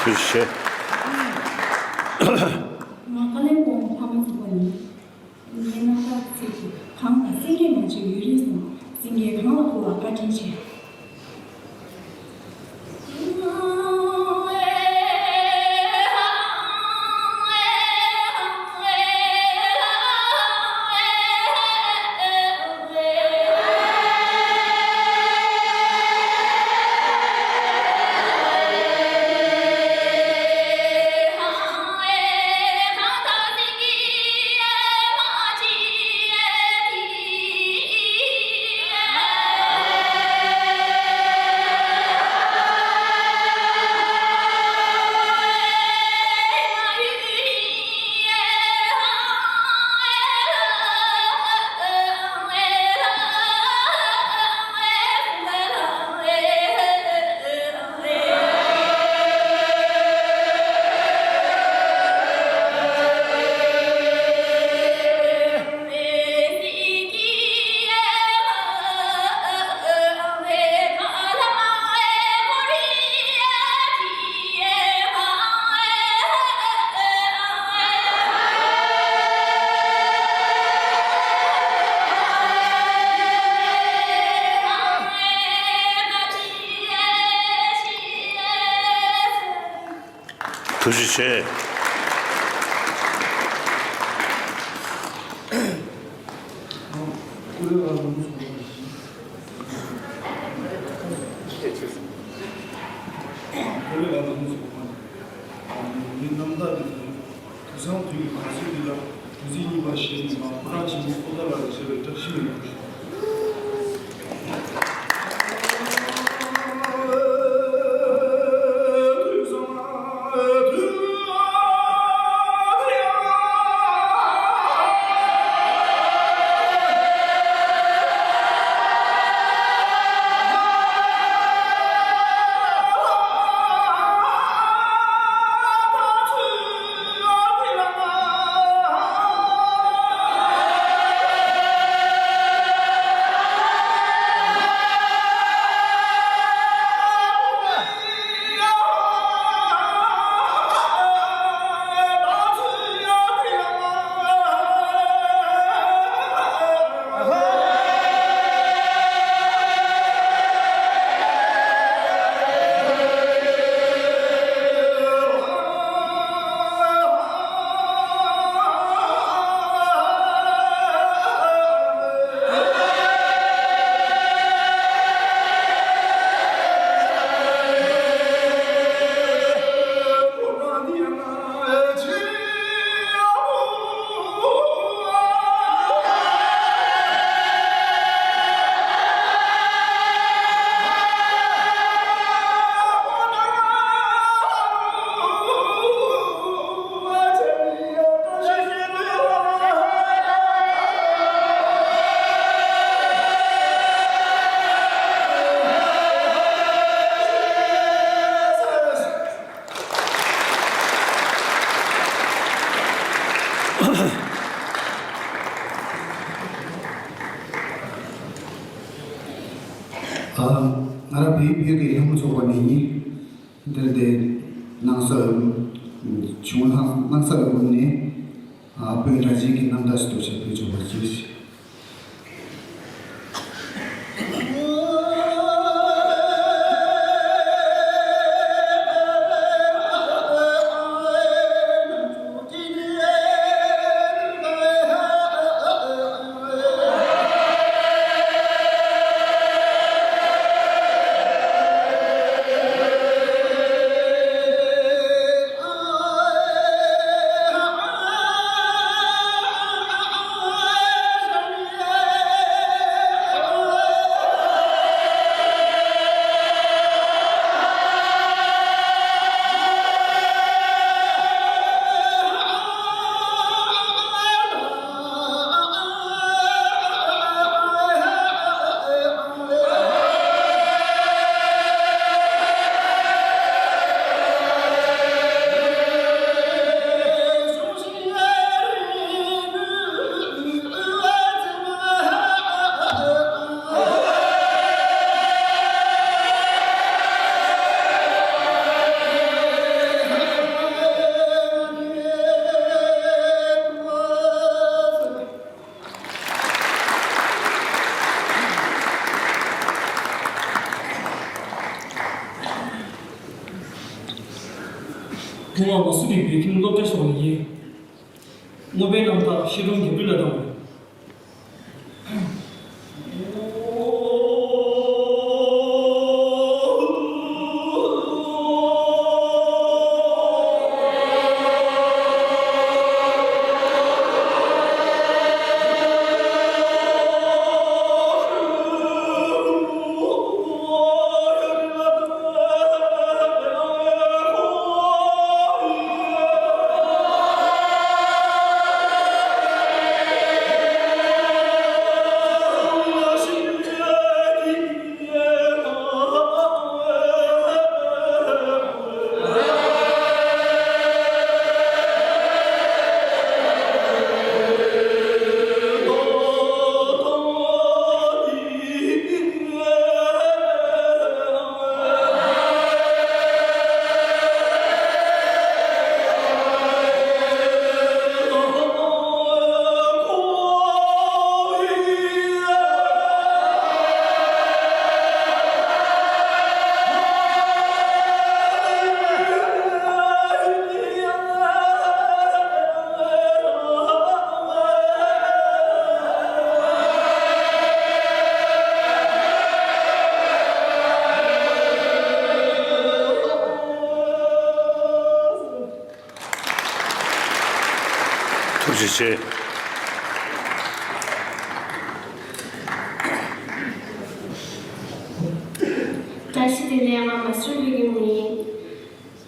ཐུགས་རྗེ་ཆེ། ང་ཀ་ལན་པོང་ཕ་མ་ཚོ་པ་ཡིན། ངའི་རྣམ་ཐར་ཚིག་གི་གང་ལ་སེང་གེ་མ་བྱེད་ཡུན་རིང་སོང་། སེང་གེ་གང་ལ་འཁོར་བ་བཀའ་དྲིན་ཆེ། ཐུགས་རྗེ་ཆེ། ངའི་རྣམ་ཐར་འདི་དང་། དུས་སང་དུས་ཀྱི་གང་ཟག་འདི་ལ་དུས་ཚིགས་གཉིས་པ་བཞེས་ནས་མ་ཁོ་རང་ཆེན་པོ་སོ་ད་ལ་རེ་བྱེད་པའི་བཀྲ་ཤིས་ཡོད་པར་ཤོག། ང་རང་བོད་བོད་ཀྱི་ལྷ་མོ་ཚོགས་པ་ནས་ཡིན། འདིར་འདི་སྣང་ས་བྱུང་སྣང་སྣང་ས་འོག་ནས། ཨ་བོད་སྒྲ་གཅན་གྱི་རྣམ་ཐར་ཞིག་ཏུ་ཆ་ཕུལ་ཆོག་པ་ཞིག་ཐོག་མར་ང་སུ་ཏི་བོད་ཁྱིམ་སློབ་གྲྭ་ཤོག་ནས་ཡིན། སྔོན་པའི་རྣམ་ཐར་ཤེས་རབ་རྒྱ་བོད་ལ་དང་། ཐུགས་རྗེ་ཆེ། བཀྲ་ཤིས་བདེ་ལེགས། ང་མ་སུ་བྷི་གིམ་ཡིན།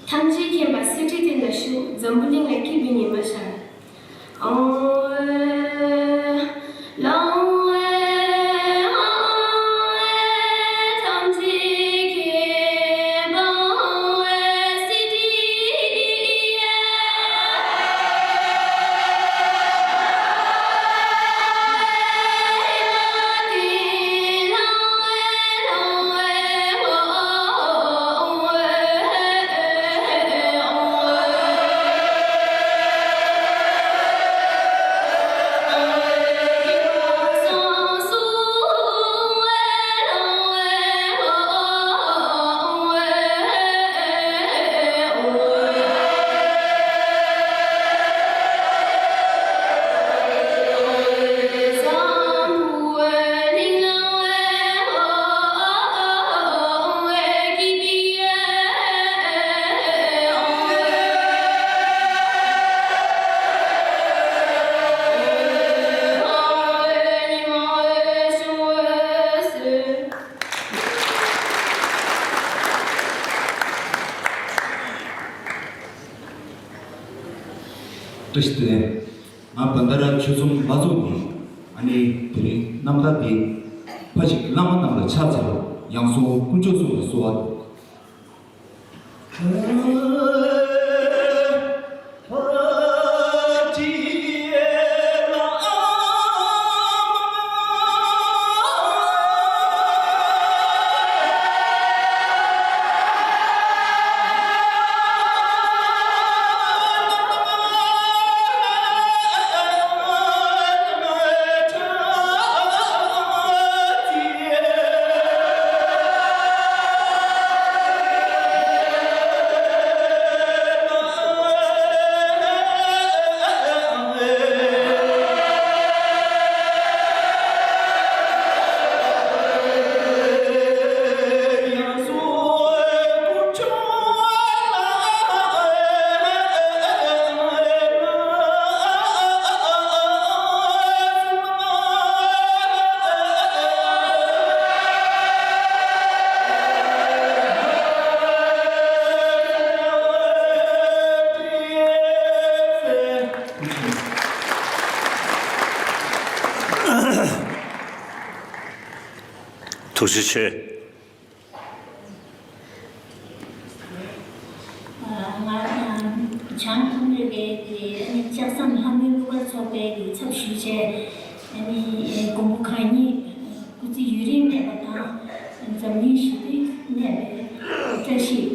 ཐམས་ཅད་མཁྱེན་པ་གསེར་ཁྲིའི་སྟེང་ན་བཞུགས། འཛམ་བུ་གླིང་ལ་སྐྱིད་པའི་ཉི་མ་ཤར། ཨོ་ཨེ་ལོ་ཨེ་ཨོ་ཨེ་ཐམས་ཅད་མཁྱེན་པ་ཨོ་ཨེ་སི་ཏི་ཨེ། བཀྲ་ཤིས་བདེ་ལེགས། ང་བྷན་དྷ་ར་ཆོས་ཚོགས་མ་ཚོགས་ནས། ཨ་ནི་དེ་རིང་རྣམ་ཐར་འདི་ཕ་ཅིག་བླ་མ་རྣམས་ལ་ཕྱག་འཚལ་ལོ། ཡང་སོ་དཀོན་མཆོག་གསུམ་ལ་གསོལ་བ། ཐུགས་རྗེ་ཆེ། ང་བྱང་ཀུན་རེ་གའི་ལྕགས་ཟམ་ལྷ་མོའི་གླུ་གར་ཚོགས་པའི་གི་ཚབ་ཞུས་བྱས། ཨ་ནི་མགོན་པོ་གང་ཉིད་སྐུ་ཚེ་ཡུན་རིང་གནས་པ་དང་། འཛམ་གླིང་ཞི་བདེ་གནས་པའི་བཀྲ་ཤིས་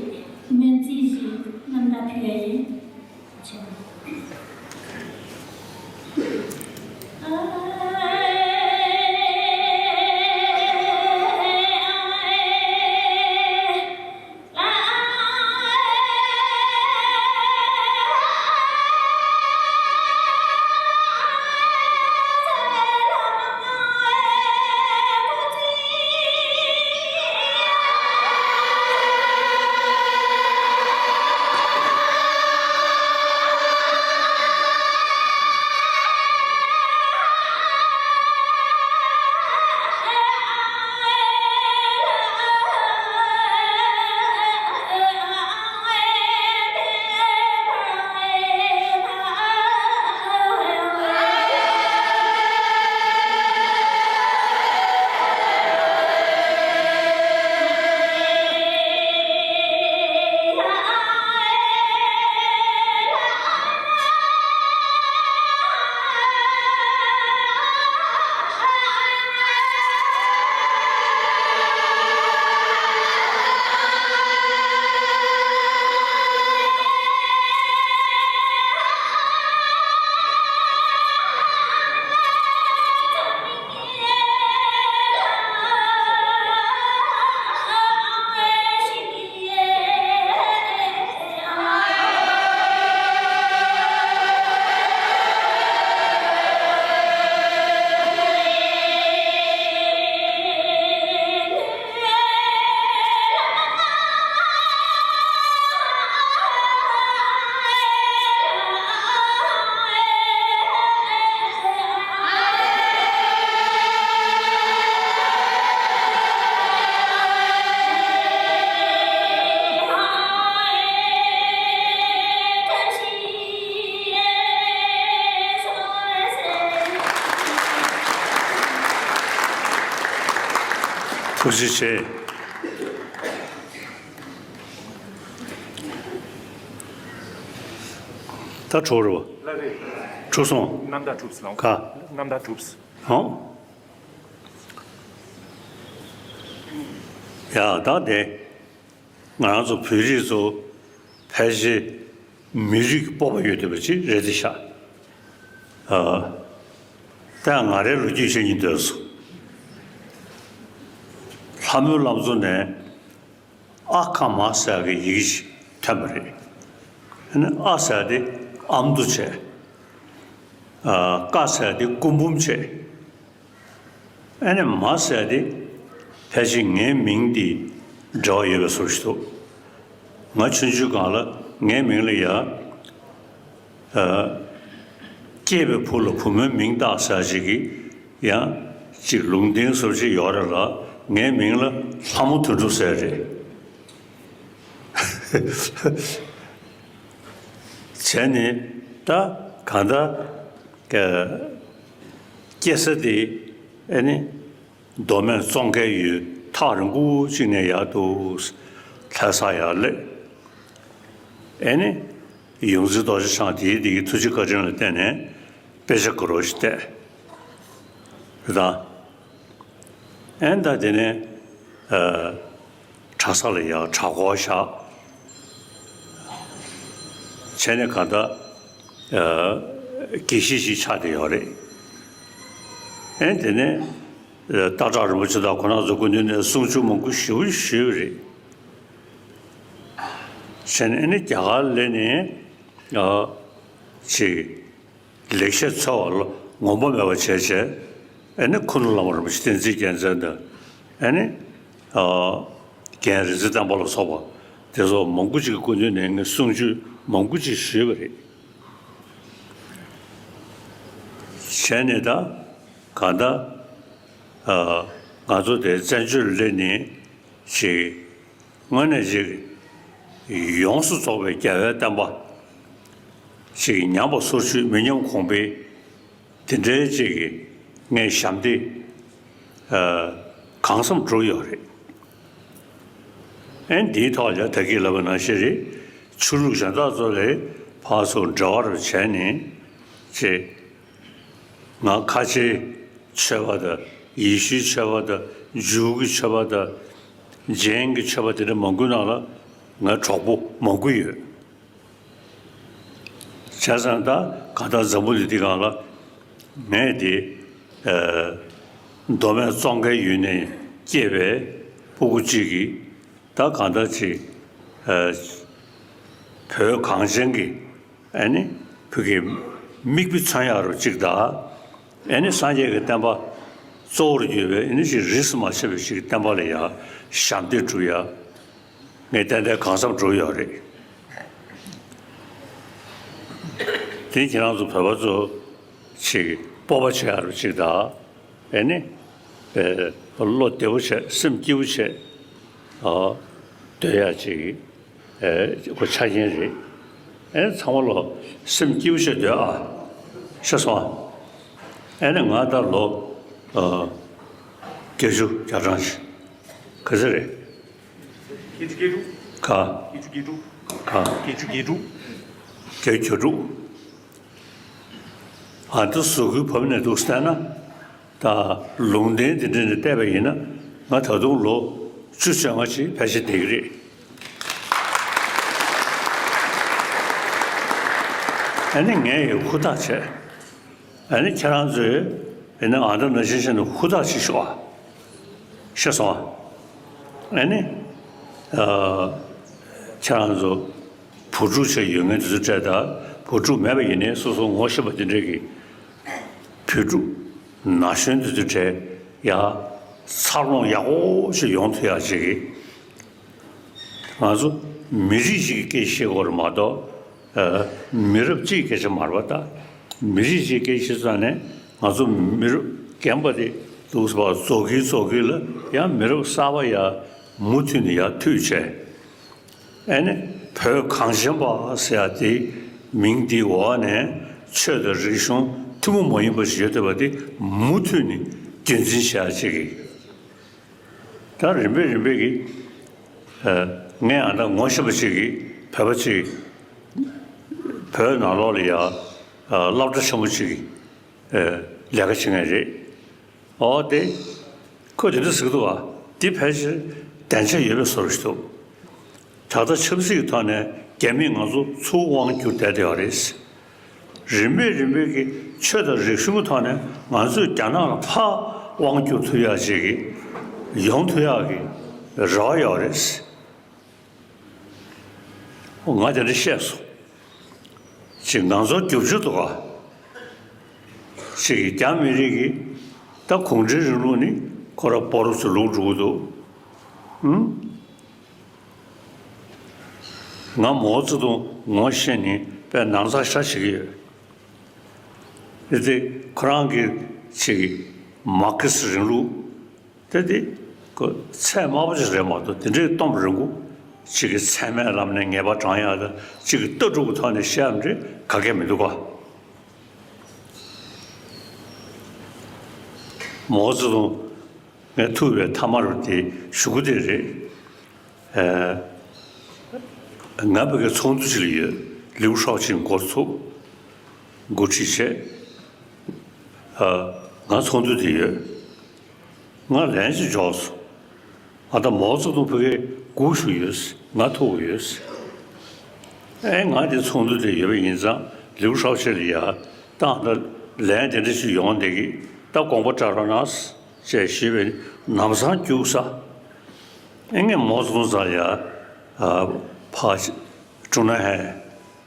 སྨོན་ཚིག་ཅིག་རྣམ་ཐར་ཕུལ་ཡ་ཡིན། ཐུགས་རྗེ་ཆེ། ད་གྲུབ་རེད་བ། ལགས་རེད། གྲུབ་སོང་། རྣམ་ཐར་གྲུབ་སོང་། ག་རྣམ་ཐར་གྲུབ་སོང་། ཧོ། ཡ་ད་དེ། ང་རང་ཚོ་བོད་རིགས་ཚོ་ཕལ་ཆེར་མི་རིགས་སྤོབས་པ་ཡོད་བསྡད་པ་ཅིག་རེད་དེ་ཤག་ཨ། ད་ང་རའི་ལོ་རྒྱུས་བཤད་སྙིང་འདོད་སོང་། ལྷ་མོའི་ལམ་གཙོ་ནས་ཨ་ཁ་མ་ཟེར་གི་ཡི་གེ་ཞིག་ཐོན་པ་རེད། ཨ་ནི་ཨ་ཟེར་དེ་ཨ་མདོ་བྱས། ཨ། ཀ་ཟེར་དེ་སྐུ་འབུམ་བྱས། ཨ་ནི་མ་ཟེར་དེ་ཕལ་ཆེར་ངའི་མིང་དེ་འབྲེལ་བ་ཡོད་པའི་བཟོ་ཞིག་འདུག་ང་ཆུང་ཆུང་སྒང་ལ་ངའི་མིང་ལ་ཡ། ཨ། སྐྱེས་པའི་བུ་ལ་བུ་མོའི་མིང་བཏགས་ཟེར་ཅིག་གི་ཡང་ཅིག་ལུང་བསྟན་བཟོ་ཅིག་ཡོད་རེད་ལ། ངའི་མིང་ལ་ལྷ་མོ་དོན་གྲུབ་ཟེར་རེད། བྱས་ནས་ད་གང་ལྟར་སྐྱེ་ས་དེ་ཨ་ནི། མདོ་སྨད་ཙོང་ཁའི་ཡུལ་ཐག་རིང་པོ་ཅིག་ནས་ཡར་འདུག་ལྷ་ས་ཡར་སླེབས། ཨེ་ནི། ཡོངས་འཛིན་རྡོ་རྗེ་འཆང་དེའི་དེ་གི་ཐུགས་རྗེ་བཀའ་དྲིན་ལ་བརྟེན་ནས་དཔེ་ཆ་དགའ་རབ་ཅིག་བལྟས། རེད་ད། ཨེ་ད་དེ་ནས་ཨ། གྲྭ་ས་ལ་ཡར་གྲྭ་སྐོར་བཞག་བྱས་ནས་གང་ལྟར་ཨ། དགེ་བཤེས་ཤིག་ཆགས་བསྡད་ཡོད་རེད། ཨེ་དེ་ནས། སྟག་བྲག་རིན་པོ་ཆེ་དང་ཁོང་རྣམ་ཚོ་སྐུ་མདུན་ནས་གསུང་ཆོས་མང་པོ་ཞེ་པོ་ཞུས་པ་རེད། བྱས་ནས་ཨ་ནི་རྒྱ་གར་སླེབས་ནས་ཨ་ཅིག་ལེགས་བཤད་འཚོལ་བ་ལ་ངོམས་པ་མེད་པ་བྱས་བྱས། ཨ་ནི་ཁུ་ནུ་བླ་མ་རིན་པོ་ཆེ་བསྟན་འཛིན་རྒྱལ་མཚན་དང་། ཨ་ནི་ཨ་རྒན་རིག་འཛིན་བསྟན་པ་ལ་སོགས་པ་དེ་ཚོ་མང་པོ་ཅིག་གི་སྐུ་མདུན་ནས་ངས་གསུང་ཆོས་མང་པོ་ཅིག་ཞུས་པ་རེད། བྱས་ནས་ད་གང་ལྟར་ཨ་ང་ཚོ་དེ་བཙན་བྱོལ་སླེབས་ནས་ཅིག་དངོས་གནས་ཅིག་ཡོངས་སུ་རྫོགས་པའི་རྒྱལ་བའི་བསྟན་པ་ཅིག་ཉམས་པ་སོར་ཆུད་མི་ཉམས་གོང་འཕེལ་དེ་འདྲའི་ཅིག་གི་ངས་ཞབས་འདེགས་ཨ་ག་ གང་འཚམ་འགྲོ་ཡོད་རེད། ཨེ་འདིའི་ཐོག་ལ་ད་གིན་ལབ་པ་ནང་བཞིན་རེད། ཆོས་ལུགས་གཞན་དག་ཚོ་ལས་ཕར་ཚུར་འབྲེལ་བ་རུ་བྱས་ནས་ཅེས། ང་ཁ་ཆེའི་ཆོས་པ་དང་ཡེ་ཤུའི་ཆོས་པ་དང་ཇུའུ་གི་ཆོས་པ་དང་ཇེན་གྱི་ཆོས་པ་དེ་འདྲ་མང་པོའི་ནང་ལ་ངའི་གྲོགས་པོ་མང་པོ་ཡོད། བྱས་ཙང་ད་གང་ལྟར་འཛམ་བུ་གླིང་འདི་སྒང་ལ་ངས་དེ་མདོ་སྨད་ཙོང་ཁའི་ཡུལ་ནས་སྐྱེས་པའི་སྤུ་གུ་གཅིག་གིས་ད་གང་ལྟར་ཅིག་བོད་གངས་ཅན་གྱི་ཨ་ནི་བོད་ཀྱི་མིག་དཔེ་མཚོན་ཡག་རུ་གཅིག་དང་། ཨ་ནི་སངས་རྒྱས་ཀྱི་བསྟན་པ་གཙོ་བོར་གྱུར་པའི་ཨ་ནི་ཅིག་རིས་སུ་མ་ཆད་པའི་ཅིག་བསྟན་པ་ལ་ཡང་ཞབས་འདེགས་སྒྲུབ་ཡ། ངས་ཏན་ཏན་གང་འཚམ་འགྲོ་ཡོད་རེད། དེ་ཁྱེད་རང་ཚོ་བོད་པ་ཚོ་ཅིག་སྤོབས་པ་བྱེད་ཡག་རུ་ཅིག་དང་། ཨེ་ནི། ཨེ། བློ་བདེ་པོ་བྱས་སེམས་སྐྱིད་པོ་བྱས། ཨ། སྡོད་ཡག་ཅིག་ཨེ། ཁོ་ཆ་རྐྱེན་རེད། ཨེ། ཚང་མ་ལོ་སེམས་སྐྱིད་པོ་བྱས་སྡོད་ཨ། ཤེས་སོང་ཨ། ཨེ་ནི་ང་ད་ལོ། ཨ། བརྒྱད་ཅུ་གྱ་གྲངས་ཤིག་ག་ཚོད་རེད། བརྒྱད་ཅུ་གྱ་དྲུག་ག་བརྒྱད་ཅུ་གྱ་དྲུག་ག་བརྒྱད་ཅུ་གྱ་དྲུག་བརྒྱད་ཅུ་གྱ་དྲུག་ཨ། འདི་བཟོ་བཀོད་བབས་ནས་འདུག་བལྟས་ན། ད་ལུང་བསྟན་འདི་འདྲ་ནས་བལྟས་པ་ཡིན་ན་ང་ད་དུང་ལོ་བཅུ་བཅོ་ལྔ་ཅིག་ཕལ་ཆེར་བསྡད་ཀྱི་རེད། ཨ་ནི་ངས་ཡང་ཧུར་ཐག་བྱས། ཨ་ནི་ཁྱེད་རང་ཚོས་ཨ་ནི་ཨ་འདྲ་ནང་བཞིན་བྱས་ནས་ཧུར་ཐག་བྱེད་ཤོག་ཨ། ཤེས་སོང་ཨ། ཨ་ནི། ཨ། ཁྱེད་རང་ཚོ་བུ་ཕྲུག་ཆགས་ཡོད་མཁན་དེ་ཚོ་གྲས་དང་བུ་ཕྲུག་མེད་པ་ཡིན་ནའི་སོ་སོ་ངོ་ཤེས་པ་དེ་འདྲས་ཀྱི་བུ་ཕྲུག་ན་གཞོན་དེ་ཚོ་གྲས་ཡ་འཚར་ལོངས་ཡག་པོ་ཞིག་ཡོང་ཐུབ་ཡག་ཅིག་གི། ང་ཚོ་མི་རིགས་ཤིག་གི་སྐད་ཆ་བཤད་དགོས་རེད་མ་གཏོགས། ཨ། མི་རབས་གཅིག་གི་སྐད་ཆ་མ་རེད་པ་ད། མི་རིགས་ཤིག་གི་སྐད་ཆ་བཤད་ཙང་ནས་ང་ཚོ་མི་རབས་རྒན་པ་དེ་འདུག་སེ་བ་རྫོགས་ཀྱིན་རྫོགས་ཀྱིན་ལ་ཡང་མི་རབས་གསར་པ་ཡ་མུ་མཐུད་ནས་ཡར་མཐུད་བྱས། ཨ་ནི་བོད་གངས་ཅན་པ་ཟེར་ཡ་དེ་མིང་འདིའི་འོག་ནས་ཆོས་དང་རིག་གཞུང་ཐུན་མོང་མ་ཡིན་པ་ཞིག་ཡོད་བསྡད་པ་དེ་མུ་མཐུད་ནས་རྒྱུན་འཛིན་བྱེད་ཡ་ཅིག་གི། ད་རིམ་པས་རིམ་པས་ཀྱིས། ཨ། ངས་ཨ་ད་ངོ་ཤེས་པ་ཅིག་གིས་བོད་པ་ཅིག་བོད་ནང་ལོགས་ལ་ཡ། ཨ། སློབ་གྲྭ་ཆེན་པོ་ཅིག་གི། ཨ། ལས་ཀ་བྱེད་མཁན་རེད། ཨོ་དེ། ཁོས་དེ་འདྲ་ཟེར་གི་འདུག་བ། འདི་ཕལ་ཆེར་སྡིངས་ཆ་ཡོད་པའི་བཟོ་འདྲ་ཞིག་འདུག་ད་ལྟ་ཆབ་སྲིད་ཀྱི་ཐོག་ནས་རྒྱ་མིས་ང་ཚོ་ཚུར་དབང་བསྒྱུར་བསྡད་བསྡད་ཡོད་རེད། རིམ་པས་རིམ་པས་ཀྱི་ཆོས་དང་རིག་གཞུང་གི་ཐོག་ནས་ང་ཚོས་རྒྱ་ནག་ལ་ཕར་དབང་བསྒྱུར་ཐུབ་ཡག་ཅིག་གི་ཡོང་ཐུབ་ཡག་གི་རེ་བ་ཡོད་རེད། ང་དེ་འདྲ་བཤད་སོང་། ཅིག་ང་ཚོ་རྒྱབ་སྐྱོར་འདུག་ག་ཅིག་རྒྱ་མི་རིགས་ཀྱི་ད་གུང་ཁྲན་རིང་ལུགས་ནི་ཁོ་ར་སྤོ་རུ་ཚུར་ལོག་འགྲོ་གི་འདུག་ཨང་། ང་མའོ་ཙེ་ཏུང་ངོ་ཤེས་ནས་དཔེ་ན་ཚ་ཤ་བྱེད་ཀྱི་ཡོད། དེ་དེ་ཁོ་རང་གི་ཅིག་མར་ཁེ་སི་རིང་ལུགས་དེ་དེ་ཁོ་ཚད་དམའ་པོ་ཅིག་རེད་མ་གཏོགས་དེ་འདྲའི་གཏོང་རིང་པོ་ཅིག་གི་ཚད་མའི་ལམ་ནས་ངེས་པ་དྲངས་ཡག་དང་ཅིག་གི་ལྟ་གྲུབ་ཀྱི་ཐོག་ནས་བཤད་ཡག་འདྲ་ག་གེ་མི་འདུག་ག་མའོ་ཙེ་ཏུང་ངས་ཐུག་པའི་མཐའ་མ་རུ་དེ་གཞུག་གུ་དེ་རེད། ཨ། ང་ཕ་གིའི་ཚོགས་འདུ་ཅིག་ལ་ཡོད། ལིའུ་ཧྲའོ་ཅིན་འགོ་ཚུགས། འགོ་ཁྲིད་བྱས། ཨ། ང་ཚོགས་འདུ་དེ་ཡོད། ང་ལན་ཅིག་འབྱོར་སོང་། ཨ། ད་མའོ་ཙེ་ཏུང་ཕ་གིར་སྒུག་བཞུགས་ཡོད། ང་ཐུག་ཡོད། ཨེ། ང་དེ་ཚོགས་འདུ་དེ་ཡོད་པ་ཡིན་ཙང་ལིའུ་ཧྲའོ་ཅིན་ལ་ཡ་ད་ཨ་ད་ལན་དེ་འདྲ་ཞིག་ཡོང་བསྡད་ཀྱི། ད་དགོངས་པ་བཀྲ་རོགས་གནང་ཞེས་ཞུས་པས་ལམ་སང་རྒྱུགས་ས། ཨེ། ངས་མའོ་ཙེ་ཏུང་རྩ་ལ་ཡ། ཨ། ཕར་ཀྲུང་ནན་ཧན་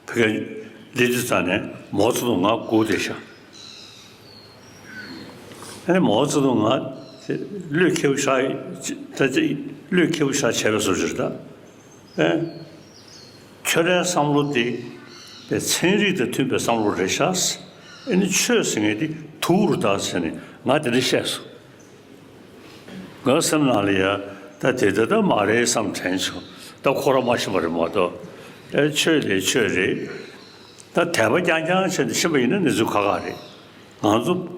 ཕ་གིར་སླེབས་དུས་ཙམ་ནས་མའོ་ཙེ་ཏུང་ང་སྒུག་བསྡད་ཤག་ཨ་ནི་མའོ་ཙེ་ཏུང་ང་བློས་འཁེལ་ཤག་ད་ཅི་བློས་འཁེལ་ཤག་བྱས་པའི་བཟོ་ཅིག་རེད་ད། ཨེ། ཁྱོད་རའི་བསམ་བློ་དེ་པའི་ཚན་རིག་དང་མཐུན་པའི་བསམ་བློ་རེད་ཤག་ཨ་ནི་ཆོས་ཟེར་མཁན་དེ་དུག་རེད་ད་ཟེར་ནས་ང་དེ་འདྲ་བཤད་སོང་། ང་སེམས་ནང་ལ་ཡ་ད་དེ་ད་ད་མ་རེད་བསམ་དྲན་བྱུང་། ད་ཁོ་རང་མ་ཤེས་པ་རེད་མ་གཏོགས། ཨེ། ཆོས་ལས་ཆོས་རེད། ད་དད་པ་རྐྱང་རྐྱང་བྱས་ནས་ཕྱིན་པ་ཡིན་ན་གནས་ཚུལ་ཁག་ཁག་རེད། ང་ཚོ་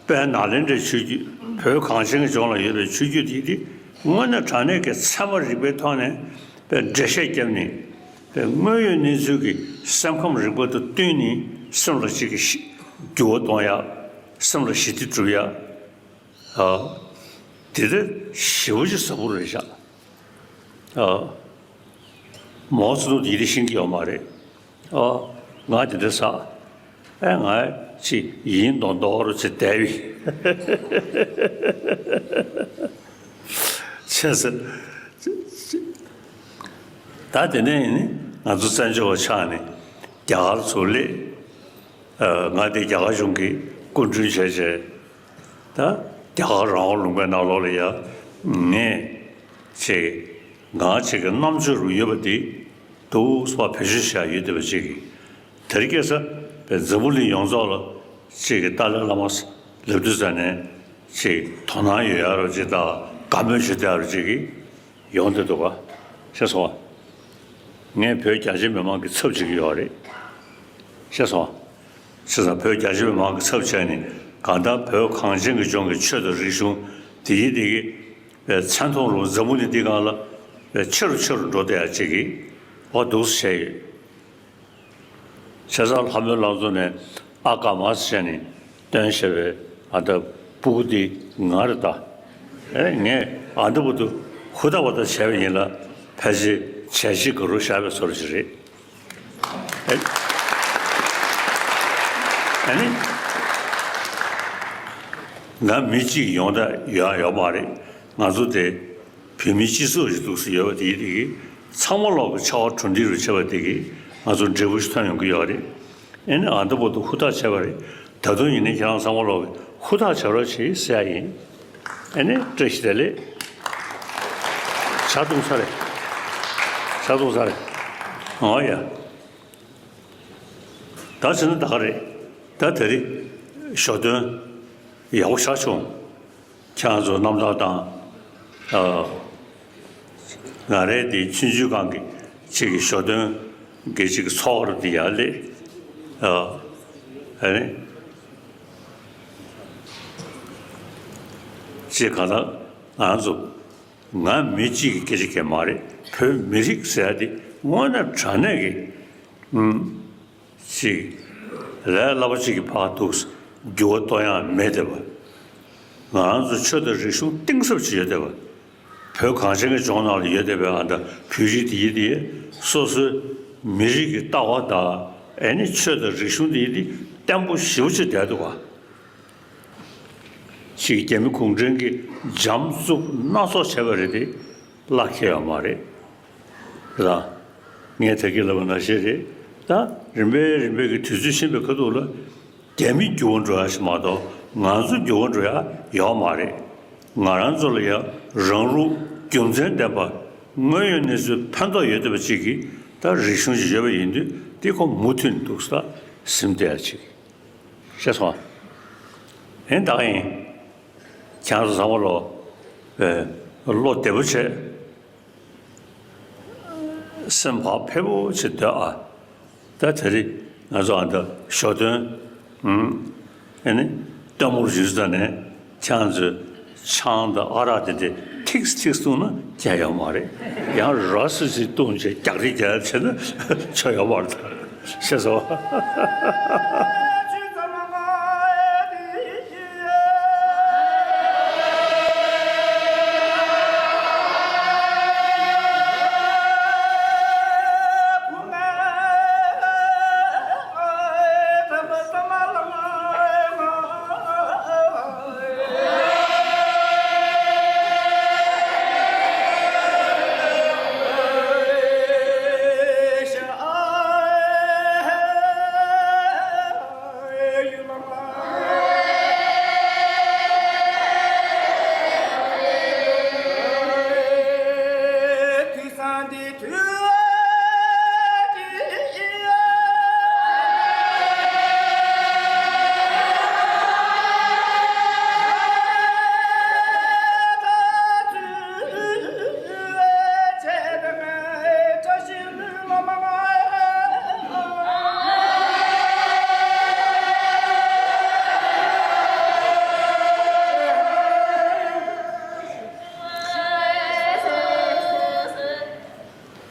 དཔལ་ནཱ་ལེནྡྲའི་ཆོས་བརྒྱུད། བོད་གངས་ཅན་གྱི་ལྗོངས་ལ་ཡོད་པའི་ཆོས་བརྒྱུད་དེ་དེ་དངོས་གནས་དྲང་གནས་ཀྱི་ཚད་མ་རིག་པའི་ཐོག་ནས་དཔེ་འགྲེལ་བཤད་བརྒྱབ་ནས། དཔེ་དངོས་ཡོད་གནས་ཚུལ་གྱི་སེམས་ཁམས་རིག་པ་དང་བསྟུན་ནས་སེམས་ལ་ཅིག་གི་ཤི་འགྱུར་བ་གཏོང་ཡ། སེམས་ལ་ཞི་བདེ་སྒྲུབ་ཡ། ཨ། དེ་དེ་ཞེ་པོ་ཅིག་ཟབ་པོ་རེད་ཤག་ཨ། མའོ་ཙེ་ཏུང་དེ་ཡི་དེ་ཤེས་ཀྱི་ཡོད་མ་རེད། ཨོ། ང་དེ་འདྲ་ཟ། ཨེ་ང་ཅི་ཡིན་མདོག་མདོག་རུ་ཚེ་བསྡད་པའི། ཆེ་ས། ད་དེ་ནས་ཡིན་ནི་ང་ཚོ་བཙན་བྱོལ་བ་ཆགས་ནས་རྒྱ་གར་ཚུར་སླེབས། ཨ། ང་དེ་རྒྱ་གར་གཞུང་གི་སྐུ་མགྲོན་བྱས་བྱས། ད་རྒྱ་གར་རང་དབང་ལུང་པའི་ནང་ལོགས་ལ་ཡ་ངས་ཅིག་ང་ཅིག་གི་རྣམ་དཔྱོད་རུ་ཡོད་པ་འདི་འདུག་སེ་བེད་སྤྱོད་བྱས་ཡོད་བསྡད་པ་ཅིག་གིས། དེ་རིང་ཁ་སང་པའི་འཛམ་བུ་གླིང་ཡོངས་རྫོགས་ལ་ཅིག་གི་ཏཱ་ལའི་བླ་མ་ལབ་དུས་ཙ་ནས་ཅིག་དོ་སྣང་ཡོད་ཡ་རུ་ཅིག་དང་དགའ་མོས་བྱེད་བསྡད་ཡ་རུ་ཅིག་གིས་ཡོང་བསྡད་འདུག་ག་ཤེས་སོང་བ། ངས་བོད་རྒྱ་ཆེ་མི་མང་གི་ཚབ་བྱེད་ཀྱི་ཡོད་རེད། ཤེས་སོང་བ། བྱས་ཙང་བོད་རྒྱ་ཆེ་མི་མང་གི་ཚབ་བྱས་ནས་གང་ལྟར་བོད་གངས་ཅན་གྱི་ལྗོངས་ཀྱི་ཆོས་དང་རིག་གཞུང་དེ་ཡི་དེ་གི་པའི་མཚན་མཐོང་རུ་འཛམ་བུ་གླིང་འདི་སྒང་ལ་པའི་ཆེ་རུ་ཆེ་རུ་འགྲོ་བསྡད་ཡ་ཅིག་གིས་འོ་འདུག་སེ་བྱས་ཡོད། བྱས་ཙང་ལྷ་མོའི་བླ་མཚོ་ནས་ཨ་ཀ་མ་ཟེར་བྱས་ནས་བཏོན་བཞག་པའི་ཨ་ད་སྤུ་གུ་འདི་ང་རེད་ད། ཨེ་ངས་ཨ་འདི་བར་དུ་ཧུར་ཐག་པ་ཐག་བྱས་པ་ཡིན་ལ་ཕལ་ཆེར་བྱས་རྗེས་ག་རུ་བཞག་པའི་བཟོ་འདྲ་ཅིག་རེད། ཨ་ནི། ང་མི་གཅིག་ཡོང་ད་ཡོང་ཡོད་མ་རེད། ང་ཚོ་དེ་བོད་མི་སྤྱི་ཚོགས་ཤིག་འདུག་སེ་ཡོད་པ་དེ་ཡིན་དེ་གིས་ཚང་མ་ལོག་གི་ཕྱར་བ་གྲུ་འགྲིག་རུ་བྱས་པ་དེ་གིས་ང་ཚོ་འབྲས་བུ་ཞིག་ཐོན་ཡོང་གི་ཡོད་རེད། ཨ་ནི་ཨ་འདི་བར་དུ་ཧུར་ཐག་བྱས་པ་རེད། ད་དུང་ཡིན་ནའི་ཁྱེད་རང་ཚང་མ་ལོག་གི་ཧུར་ཐག་བྱེད་རོགས་བྱེད་ཟེར་ཡ་ཡིན། ཨ་ནི་བཀྲ་ཤིས་བདེ་ལེགས། ཇ་བཏུང་ཚར་རེད། ཇ་བཏུང་ཚར་རེད། ཨོ་ཡ། ད་བྱས་ན་ད་ག་རེད། ད་དེ་རིང་ཞོ་སྟོན་ཡག་པོ་ཞེ་དྲག་བྱུང་། ཁྱེད་རང་ཚོ་རྣམ་ཐར་དང་། ཨ། ང་རའི་དེ་ཆུང་ཆུང་སྒང་གི་ཅིག་གི་ཞོ་སྟོན་གྱི་ཅིག་གི་ཚོགས་ར་དེ་ཡར་སླེབས། ཨ། ཨ་ནི། ཅིག་གང་ལྟར་ང་ཚོ་ང་མི་གཅིག་གི་སྐད་ཆ་གང་མ་རེད། བོད་མི་རིགས་ཟེར་ཡ་དེ་དངོས་གནས་དྲང་གནས་ཀྱི། ཨུམ། ཅིག་ལས་སླ་པོ་ཅིག་གི་བར་དུ་འགྱུར་བ་གཏོང་ཡ་མེད་བསྡད་པ། ང་རང་ཚོ་ཆོས་དང་རིག་གཞུང་གཏིང་ཟབ་ཅིག་ཡོད་བསྡད་པ། བོད་གངས་ཅན་གྱི་ལྗོངས་ནང་ལ་ཡོད་བསྡད་པའི་ཨ་ད་བོད་རིགས་དེ་ཡིན་དེ་སོ་སོའི་མི་རིགས་ཀྱི་ལྟ་བ་དང་ཨེ་ནི་ཆོས་དང་རིག་གཞུང་དེ་ཡིན་དེ་བརྟན་པོ་ཞེ་པོ་ཅིག་བསྡད་འདུག་ག་ཅིག་རྒྱ་མི་གུང་ཁྲན་གྱིས་འཇམ་རྩུབ་སྣ་ཚོགས་བྱས་པ་རེད་དེ་བླ་ཁེལ་ཡོད་མ་རེད། རེད་ད། ངས་ད་གིན་ལབ་པ་ནང་བཞིན་རེད། ད་རིམ་པས་རིམ་པས་ཀྱི་དུས་ཚོད་ཕྱིན་པའི་ཁ་ཐུག་ལ་རྒྱ་མི་འགྱུར་བ་འགྲོ་ཡ་ཞིག་མ་གཏོགས་ང་ཚོ་འགྱུར་བ་འགྲོ་ཡ་ཡོད་མ་རེད། ང་རང་ཚོ་ལ་ཡ་རང་ལུགས་རྒྱུ་མཚན་ལྡན་པ་དངོས་ཡོད་གནས་ཚུལ་ཕན་ཐོགས་ཡོད་བསྡད་པ་ཅིག་གིས་ད་རིག་གཞུང་ཞིག་ཡོད་པ་ཡིན་དུས་དེ་ཁོ་མུ་མཐུད་འདུག་ས་ཟིན་བསྡད་ཡ་ཅིག་ཤེས་སོང་ཨ། ཡིན་ད་ག་ཡིན། ཁྱེད་རང་ཚོ་ཚང་མ་ལོ། ཨེ། བློ་བདེ་པོ་བྱས། སེམས་བག་ཕེབས་པོ་བྱས་སྡོད་ཨ། ད་དེ་རིང་ང་ཚོ་ཨ་ད་ཞོ་སྟོན། ཨུམ། ཨེ་ནི། སྟོན་མོར་ཞུས་ཙ་ནས་ཁྱེད་རང་ཚོས་ཆང་དང་ཨ་རག་དེ་དེ་ཐིགས་ཐིགས་བཏུང་ན་ཁྱད་ཡོད་མ་རེད། ཡང་ར་སི་སི་བཏུང་བྱས་རྒྱག་རེས་རྒྱག་བྱས་ན་ཆོ་ཡོད་མ་རེད། ཤེས་སོང་།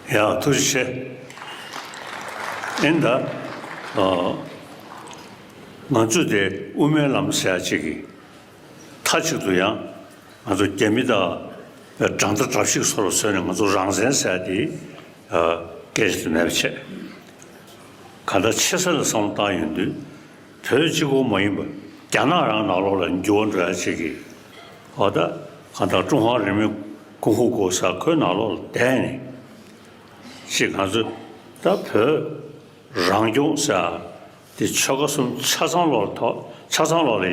ཡ། ཐུགས་རྗེ་ཆེ། ཨིན་ད། ཨ། ང་ཚོས་དེ་དབུ་མའི་ལམ་ཟེར་ཡ་ཅིག་གི་མཐའ་གཅིག་ཏུ་ཡང་ང་ཚོ་རྒྱ་མི་དང་དགྲ་མཐའ་དགྲ་བཤིག་བཟོ་འདྲ་བཟོས་ནས་ང་ཚོ་རང་བཙན་ཟེར་ཡ་དེ་ཨ་སྐད་ཆ་དེ་མེད་པ་བྱས། གང་ལྟར་ཆེ་ས་ལ་བསམ་བློ་བཏང་ཡོང་དུས། བོད་གཅིག་པོ་མ་ཡིན་པར་རྒྱ་ནག་རང་ནང་ལོགས་ལ་འགྱུར་བ་འགྲོ་ཡ་ཅིག་གི། འོ་ད་གང་ལྟར་ཀྲུང་ཧྭ་རིང་མོའི་ཀུང་ཧྥུ་གོ་ས་ཁོའི་ནང་ལོགས་ལ་བསྡད་ནས་ཅིག་ང་ཚོ་ད་བོད་རང་སྐྱོང་ཟེར་ཡ་དེ་ཆོལ་ཁ་གསུམ་ཆ་ཚང་ལོགས་ལ་ཐོག་ཆ་ཚང་ལོགས་ལ་ཡ་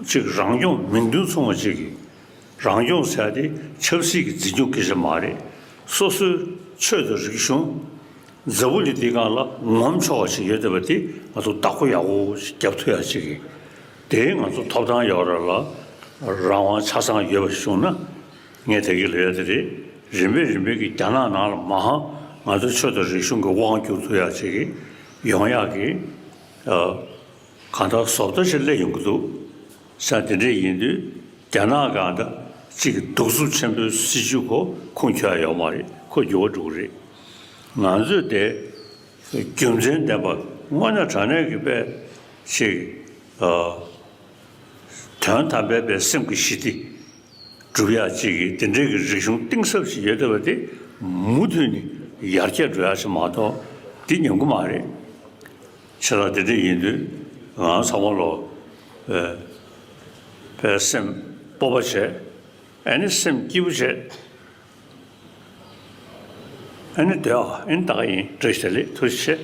ཅིག་རང་སྐྱོང་མིང་དོན་མཚུངས་པ་ཅིག་གི། རང་སྐྱོང་ཟེར་ཡ་དེ་ཆབ་སྲིད་ཀྱི་འཛིན་སྐྱོང་སྐད་ཆ་མ་རེད། སོ་སོའི་ཆོས་དང་རིག་གཞུང་། འཛམ་བུ་གླིང་འདིའི་སྒང་ལ་ངོམ་ཆོག་པ་ཞིག་ཡོད་བསྡད་པ་དེ་ང་ཚོ་བདག་པོ་ཡག་པོ་ཞིག་རྒྱབ་ཐུབ་ཡ་ཅིག་གི། དེ་ང་ཚོ་ཐོབ་ཐང་ཡོད་རེད་ལ། རང་དབང་ཆ་ཚང་ཡོད་པ་ཞིག་བྱུང་ན། ངས་དེ་གི་ལབ་ཡ་དེ་རེད། རིམ་པས་རིམ་པས་ཀྱི་རྒྱ་ནག་ནང་ལ་མ་ཧང་ང་ཚོའི་ཆོས་དང་རིག་གཞུང་གི་དབང་བསྒྱུར་ཐུབ་ཡ་ཅིག་གི་ཡོང་ཡག་གི། ཨ། གང་ལྟར་བཟོ་ལྟ་ཞིག་སླེབས་ཡོང་གི་འདུག་ས། དེ་འདྲ་ཡིན་དུས་རྒྱ་ནག་གང་ལྟར་གཅིག་གི་གདུག་རྩུབ་ཆེན་པོའི་སྲིད་བྱུས་ཁོ་ཁུངས་འཁྱོལ་ཡ་ཡོད་མ་རེད། ཁོ་འགྱུར་བ་འགྲོ་གི་རེད། ང་ཚོས་དེ་རྒྱུ་མཚན་ལྡན་པ་དངོས་གནས་དྲང་གནས་ཀྱི་དཔེ་ཅིག་ཨ། དོན་དམ་པའི་དཔེ་སེམས་ཀྱི་ཞི་བདེ་སྒྲུབ་ཡ་ཅིག་གི་དེ་འདྲའི་གི་རིག་གཞུང་གཏིང་ཟབ་ཞིག་ཡོད་བསྡད་པ་དེ་མུ་མཐུད་ནས་ཡར་རྒྱས་འགྲོ་ཡ་ཅིག་མ་གཏོགས་འདི་ཉམས་གི་མ་རེད། བྱས་ཙང་དེ་འདྲ་ཡིན་དུས་ང་ཚང་མ་ལོ། ཨེ། པའི་སེམས་སྤོབས་པ་བྱས། ཨ་ནི་སེམས་སྐྱིད་པོ་བྱས། ཨ་ནི་སྡོད་ཨ། ཨ་ནི་ད་ག་ཡིན། བཀྲ་ཤིས་བདེ་ལེགས། ཐུགས་རྗེ་ཆེ།